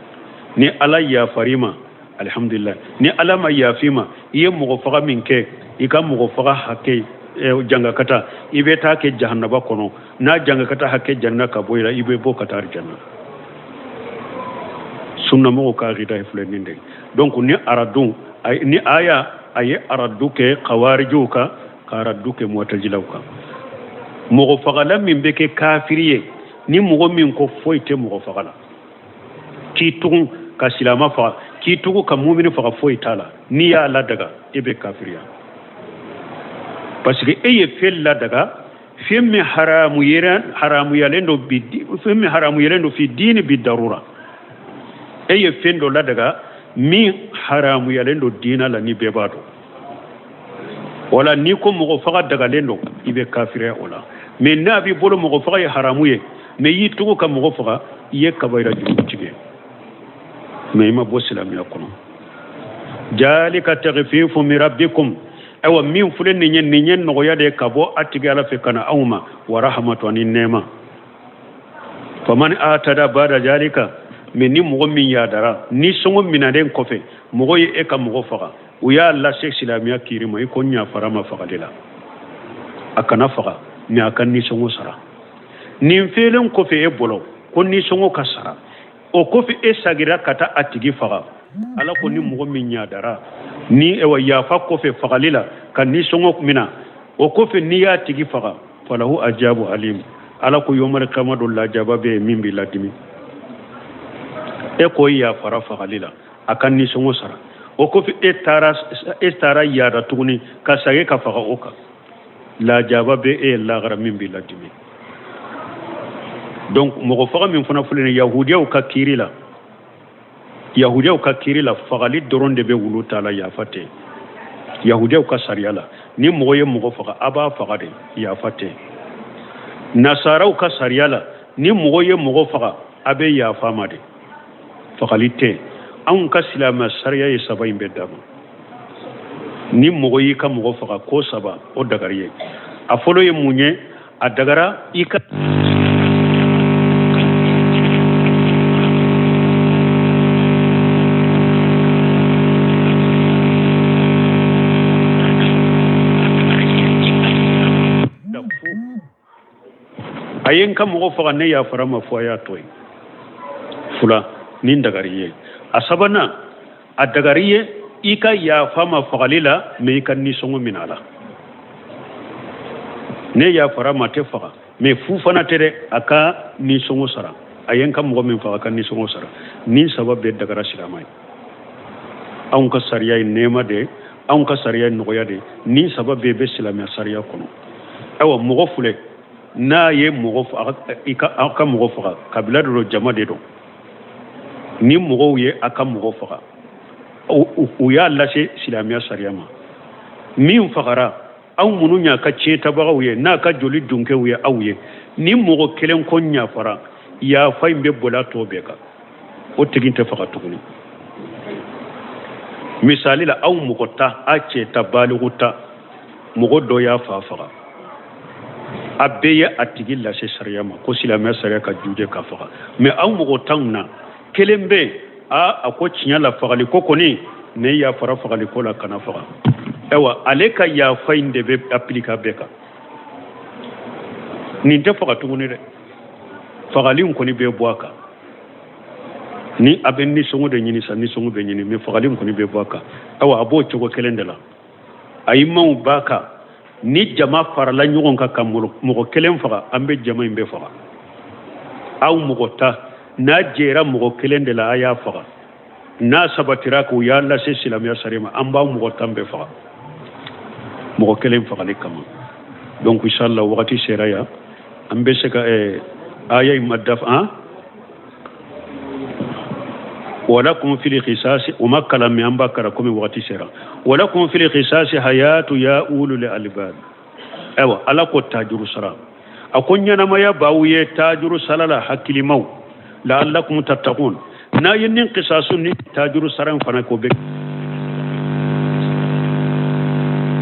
Ni Ala yafar'i ma, alhamdulillah. Ni Ala ma yaf'i ma, i ye mɔgɔ faga min kɛ, i ka mɔgɔ faga hakɛ jangakata, i bɛ taa kɛ jahanaba kɔnɔ. N'a jangakata hakɛ janna ka bɔ i la, i bɛ bɔ ka taa aljanna. Sunnamɔgɔw ka akida ye filɛ nin de. Donc ni aradu ni aya a ye aradu kɛ kawarijiw kan, ka aradu kɛ mutazilaw kan. Mɔgɔ fagala min bɛ kɛ kafiri ye, ni mɔgɔ min ko foyi tɛ mɔgɔ faga la, k'i tugu ka silama faga, k'i tugu ka mumini faga, foyi t'a la, n'i y'a ladaga, e bɛ kafiriya, parce que e ye fɛn ladaga, fɛn min haramuyalen don bi, fɛn min haramuyalen don fi diini bi darura. E ye fɛn dɔ ladaga min haramuyalen don diina la, ni bɛɛ b'a dɔn. Wala n'i ko mɔgɔ faga dagalen don, i bɛ kafiriya o la. Mais n'a b'i bolo mɔgɔ faga ye haramu ye, mais i y'i tugu ka mɔgɔ faga, i ye kabayira jurumutigi ye, mais i ma bɔ silamɛya kɔnɔ. Jalika taghfifu min rabbikum, ayiwa min filɛ nin ye, nin ye nɔgɔya de ye ka bɔ a tigi Ala fɛ ka na anw ma, wa rahmatu ani nɛɛma. Faman atada bada jalika, mais ni mɔgɔ min yadara ni sɔngɔ minɛnen kɔfɛ, mɔgɔ ye e ka mɔgɔ faga, u y'a lase silamɛya kiiri ma, i ko n yafara ma fagali la, a kana faga, mais a ka nisɔngɔ sara. Nin fɛlen kɔfɛ e bolo ko nisɔngɔ ka sara, o kɔfɛ e sagira ka taa a tigi faga. Ala ko ni mɔgɔ min yadara ni ewa yafa kɔfɛ fagali la ka nisɔngɔ mina, o kɔfɛ n'i y'a tigi faga, falahu ajabu alim. Ala ko yomari kama don lajaba bɛ yen min b'i ladimi. E ko i yafara fagali la, a ka nisɔngɔ sara, o kɔfɛ e taara yada tuguni ka sagi ka faga o kan, lajaba bɛ e ye lagara min b'i ladimi. Donc mɔgɔ faga min fana filɛ nin yahudiyaw ka kiiri la, yahudiyaw ka kiiri la, fagali dɔrɔn de bɛ wulu ta la, yafa tɛ. Yahudiyaw ka sariya la, ni mɔgɔ ye mɔgɔ faga, a b'a faga de, yafa tɛ. Nasaraw ka sariya la, ni mɔgɔ ye mɔgɔ faga, a bɛ yafa ma de, fagali tɛ. Anw ka silamɛ sariya ye saba in bɛɛ d'a ma. Ni mɔgɔ y'i ka mɔgɔ faga, ko saba o dagari ye. A fɔlɔ ye mun ye? A dagara i ka a ye n ka mɔgɔ faga, ne yafara ma fo a y'a to yen. Fila nin dagari ye. A sabanan, a dagari ye i ka yafa ma fagali la, mais i ka nisɔngɔ minɛ a la. Ne yafara ma tɛ faga, mais fu fana tɛ dɛ, a ka nisɔngɔ sara. A ye n ka mɔgɔ min faga, a ka nisɔngɔ sara. Nin saba bɛɛ dagara silama ye. Anw ka sariya ye nɛɛma de ye, anw ka sariya ye nɔgɔya de ye. Nin saba bɛɛ bɛ silamɛya sariya kɔnɔ. Ayiwa mɔgɔ filɛ, n'a ye mɔgɔ faga, i ka aw ka mɔgɔ faga, kabila de don, jama de don, ni mɔgɔw ye a ka mɔgɔ faga, u y'a lase silamɛya sariya ma. Min fagara, aw minnu y'a ka tiɲɛtabagaw ye, n'a ka joli dunkɛw ye aw ye, ni mɔgɔ kelen ko n yafara, yafa in bɛ boli a tɔ bɛɛ kan, o tigi tɛ faga tuguni. Misali la, aw mɔgɔ ta, a cɛ ta, baliku ta, mɔgɔ dɔ y'a fa faga, a bɛɛ ye a tigi lase sariya ma ko silamɛya sariya ka juje ka faga. Mais aw mɔgɔ tanw na kelen bɛ yen, a ko tiɲɛ la fagali ko kɔni, ne yafara fagali ko la, kana faga. Ayiwa ale ka yafa in de bɛ apilika bɛɛ kan, nin tɛ faga tuguni dɛ, fagali in kɔni bɛ bɔ a kan. Ni a bɛ nisɔngɔ de ɲini sa, nisɔngɔ bɛ ɲini, mais fagali in kɔni bɛ bɔ a kan. Ayiwa a b'o cogo kelen de la, ayimaw b'a kan. Ni jama farala ɲɔgɔn kan ka mɔgɔ kelen faga, an bɛ jama in bɛɛ faga. Aw mɔgɔ ta, n'a jɛra mɔgɔ kelen de la, a y'a faga. N'a sabatira k'u y'a lase silamɛya sariya ma, an b'aw mɔgɔ tan bɛɛ faga mɔgɔ kelen fagali kama. Donc inshallah wagati sera yan, an bɛ se ka aya in ma dafa. Han, Walakum fil qisasi, o ma kalan mais an b'a kalan komi wagati sera. Walakum fil qisasi hayatu ya ulul albab. Ayiwa, Ala ko tajuru sara, a ko ɲɛnamaya b'aw ye tajuru sara la, hakilimaw, la'allakum tattaqun. N'a ye nin qisasu ni tajuru sara in fana ko bɛ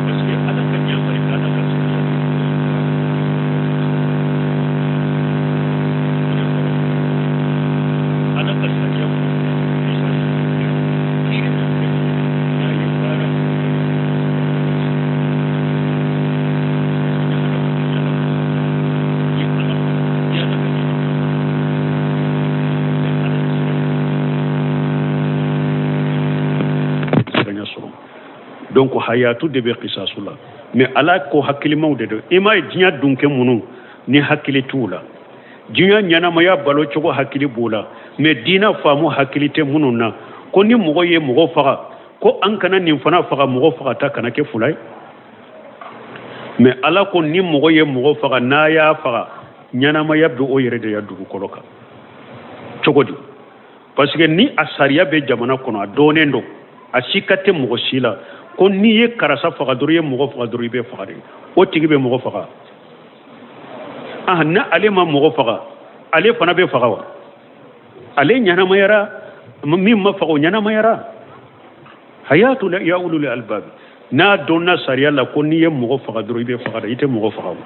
parce que Ala ka ɲamari Ala ka sariya Ala ka sariya kiiri min bɛ n'a ye baara ni Ala ni Ala ka siranya sɔrɔ. Donc hayatu de bɛ kisasu la, mais Ala ko hakilimaw de don. I m'a ye diɲɛ dunkɛ minnu ni hakili t'u la, diɲɛ ɲɛnamaya balo cogo hakili b'u la, mais diinɛ faamu hakili tɛ minnu na. Ko ni mɔgɔ ye mɔgɔ faga, ko an kana nin fana faga, mɔgɔ fagata kana kɛ fila ye. Mais Ala ko ni mɔgɔ ye mɔgɔ faga, n'a y'a faga, ɲɛnamaya bɛ o yɛrɛ de ya dugukolo kan. Cogo di? Parce que ni a sariya bɛ jamana kɔnɔ, a dɔnnen don, a sika tɛ mɔgɔ si la ko n'i ye karisa faga dɔrɔn, i ye mɔgɔ faga dɔrɔn, i bɛ faga de. O tigi bɛ mɔgɔ faga. Ah, ni ale ma mɔgɔ faga, ale fana bɛ faga wa? Ale ɲɛnamayara, min ma faga o ɲɛnamayara. Hayatu la ya ulul albab. N'a dɔnna sariya la ko n'i ye mɔgɔ faga dɔrɔn, i bɛ faga de, i tɛ mɔgɔ faga o.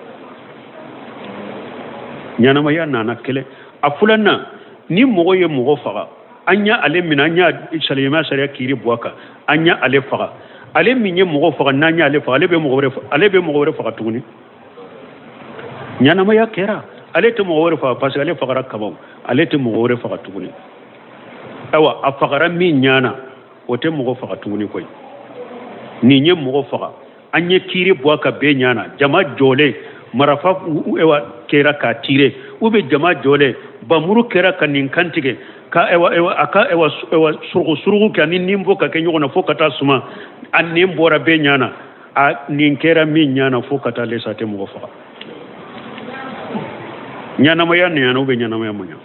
Ɲɛnamaya nana kelen. A filanan, ni mɔgɔ ye mɔgɔ faga, an y'a ale minɛ, an y'a silamɛya sariya kiiri bɔ a kan, an y'a ale faga. Ale min ye mɔgɔ faga, n'an y'ale faga, ale bɛ mɔgɔ wɛrɛ ale bɛ mɔgɔ wɛrɛ faga tuguni. Ɲɛnamaya kɛra, ale tɛ mɔgɔ wɛrɛ faga parce que ale fagara kaban, ale tɛ mɔgɔ wɛrɛ faga tuguni. Ayiwa, a fagara min ɲana, o tɛ mɔgɔ faga tuguni koyi. Nin ye mɔgɔ faga, an ye kiiri bɔ a kan bɛɛ ɲana, jama jɔlen, marafa ewa kɛra k'a tire, ou bien jama jɔlen, bamuru kɛra ka nin kantigɛ, ka ewa ewa a ka ewa ewa surugu surugu kɛ ani nin bɔ ka kɛ ɲɔgɔn na fo ka taa suma, a nin bɔra bɛɛ ɲana, a nin kɛra min ɲana fo ka taa lesa, tɛ mɔgɔ faga. Ɲanamaya ɲana ou bien ɲanamaya ma ɲa?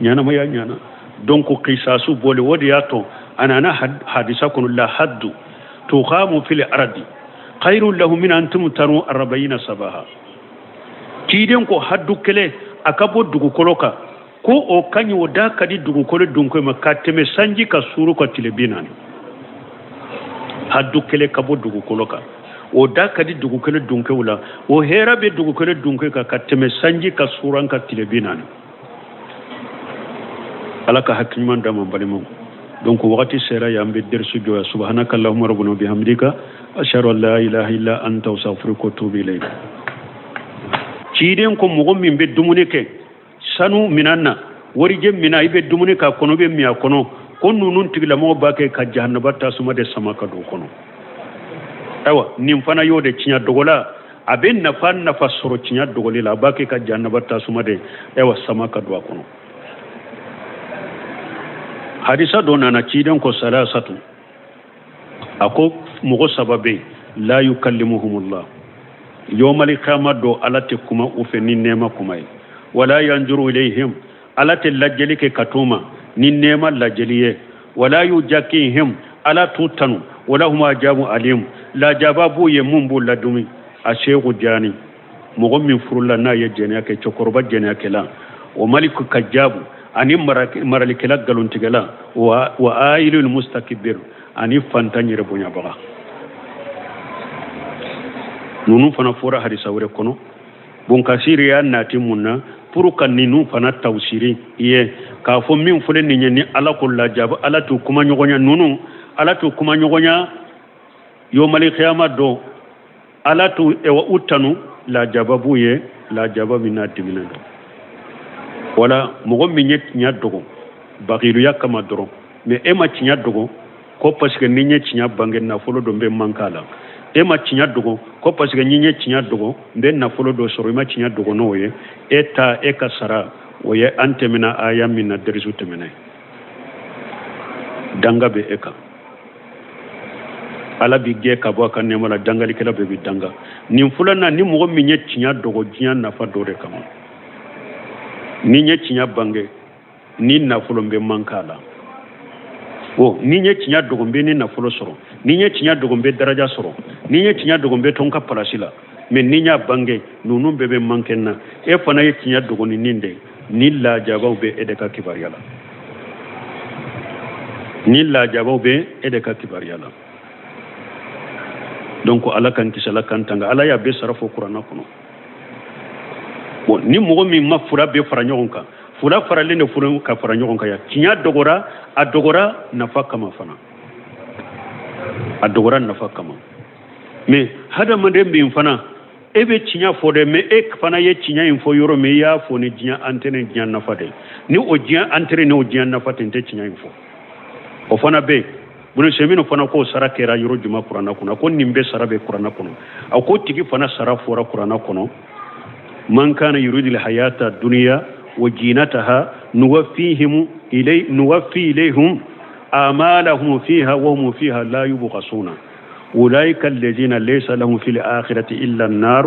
Ɲanamaya ɲana. Donc kisasu bɔli, o de y'a to a nana hadisa kɔnɔ: la haddu tuqamu fil ardi khairu lahu min an tumtaru 40 sabaha. Ciden ko haddu kelen a ka bɔ dugukolo kan, ko o ka ɲi, o da ka di dugukolo dunko ma ka tɛmɛ sanji ka suuru ka tile 40. Haddu kelen ka bɔ dugukolo kan, o da ka di dugukolo dunkew la, o hɛrɛ bɛ dugukolo dunke kan ka tɛmɛ sanji ka suuran ka tile 40. Ala ka hakili ɲuman d'an ma, balimaw. Donc wagati sera yan, bɛ derisu jɔ yan. Subhanaka allahumma rabbana bihamdika, ashhadu an la ilaha illa anta, astaghfiruka wa atubu ilayk. Ciden ko mɔgɔ min bɛ dumuni kɛ sanu minan na, warijɛ minan, i bɛ dumuni k'a kɔnɔ, i bɛ min a kɔnɔ, ko ninnu tigilamɔgɔ b'a kɛ ka jahanaba tasuma de sama ka don o kɔnɔ. Ayiwa, nin fana y'o de tiɲɛ dogola, a bɛ nafa sɔrɔ tiɲɛ dogoli la, a b'a kɛ ka jahanaba tasuma de ayiwa sama ka don a kɔnɔ. Hadisa dɔ nana, ciden ko salasatu, a ko mɔgɔ saba bɛ yen, la yukallimuhumullah yawmal qiyamah do, Ala tɛ kuma u fɛ ni nɛɛma kuma ye, wala yanzuru ilayhim, Ala tɛ lajɛli kɛ ka t'u ma ni nɛɛma lajɛli ye, wala yuzakkihim, Ala t'u tanu, wala hum ajabu alim, lajaba b'u ye mun b'u ladumi. A seku jani, mɔgɔ min furula n'a ye jɛnɛya kɛ, cɛkɔrɔba jɛnɛyakɛla, o maliku kajabu, ani maralikɛla nkalontigɛla, wa ayilul mustakbir, ani fantan yɛrɛ bonyabaga. Ninnu fana fɔra hadisa wɛrɛ kɔnɔ. Bonkasiri y'a nati mun na pour ka ninnu fana tawsiri i ye k'a fɔ min filɛ nin ye, ni Ala ko lajaba, Ala t'u kuma ɲɔgɔnya, ninnu Ala t'u kuma ɲɔgɔnya yomali kiyama don, Ala t'u ewa u tanu, lajaba b'u ye, lajaba min n'a diminen don. Wala mɔgɔ min ye tiɲɛ dogo bagiluya kama dɔrɔn, mais e ma tiɲɛ dogo ko parce que ni n ye tiɲɛ bange nafolo dɔ bɛ manka la, e ma tiɲɛ dogo ko parce que ni n ye tiɲɛ dogo n bɛ nafolo dɔ sɔrɔ, i ma tiɲɛ dogo n'o ye, e ta e ka sara o ye an tɛmɛna aya min na derisu tɛmɛna, danga bɛ e kan. Ala b'i gɛn ka bɔ a ka nɛɛma la, dangalikɛla bɛɛ bɛ danga. Nin filanan, ni mɔgɔ min ye tiɲɛ dogo diɲɛ nafa dɔ de kama, ni n ye tiɲɛ bange ni nafolo bɛ manka la, O ni n ye tiɲɛ dogo, n bɛ ni nafolo sɔrɔ. Ni n ye tiɲɛ dogo, n bɛ daraja sɔrɔ. Ni n ye tiɲɛ dogo, n bɛ to n ka palasi la. Mais ni n y'a bange, ninnu bɛɛ bɛ mankɛ n na. E fana ye tiɲɛ dogo ni nin de ye. Ni lajabaw bɛ e de ka kibaruya la, ni lajabaw bɛ e de ka kibaruya la. Donc Ala k'an kisi, Ala k'an tanga. Ala y'a bɛɛ sara fɔ kuranna kɔnɔ. Bon, ni mɔgɔ min ma fura bɛɛ fara ɲɔgɔn kan, fura faralen de furu ka fara ɲɔgɔn kan yan. Tiɲɛ dɔgɔra, a dɔgɔra nafa kama fana, a dɔgɔra nafa kama. Mais hadamaden min fana, e bɛ tiɲɛ fɔ dɛ, mais e fana ye tiɲɛ in fɔ yɔrɔ min, i y'a fɔ ni diɲɛ intérêt, diɲɛ nafa de. Ni o diɲɛ intérêt ni o diɲɛ nafa tɛ, n tɛ tiɲɛ in fɔ. O fana bɛ yen. Bunu Seminu fana k'o sara kɛra yɔrɔ jumɛn kuranna kɔnɔ? A ko nin bɛɛ sara bɛ kuranna kɔnɔ. A ko tigi fana sara fɔra kuranna kɔnɔ: man kana yuridu hayata duniya wa jinataha nuwaffihim ilay nuwaffi ilayhim amalahum fiha wa hum fiha la yubkhasuna ulaika alladhina laysa lahum fil akhirati illa an-nar.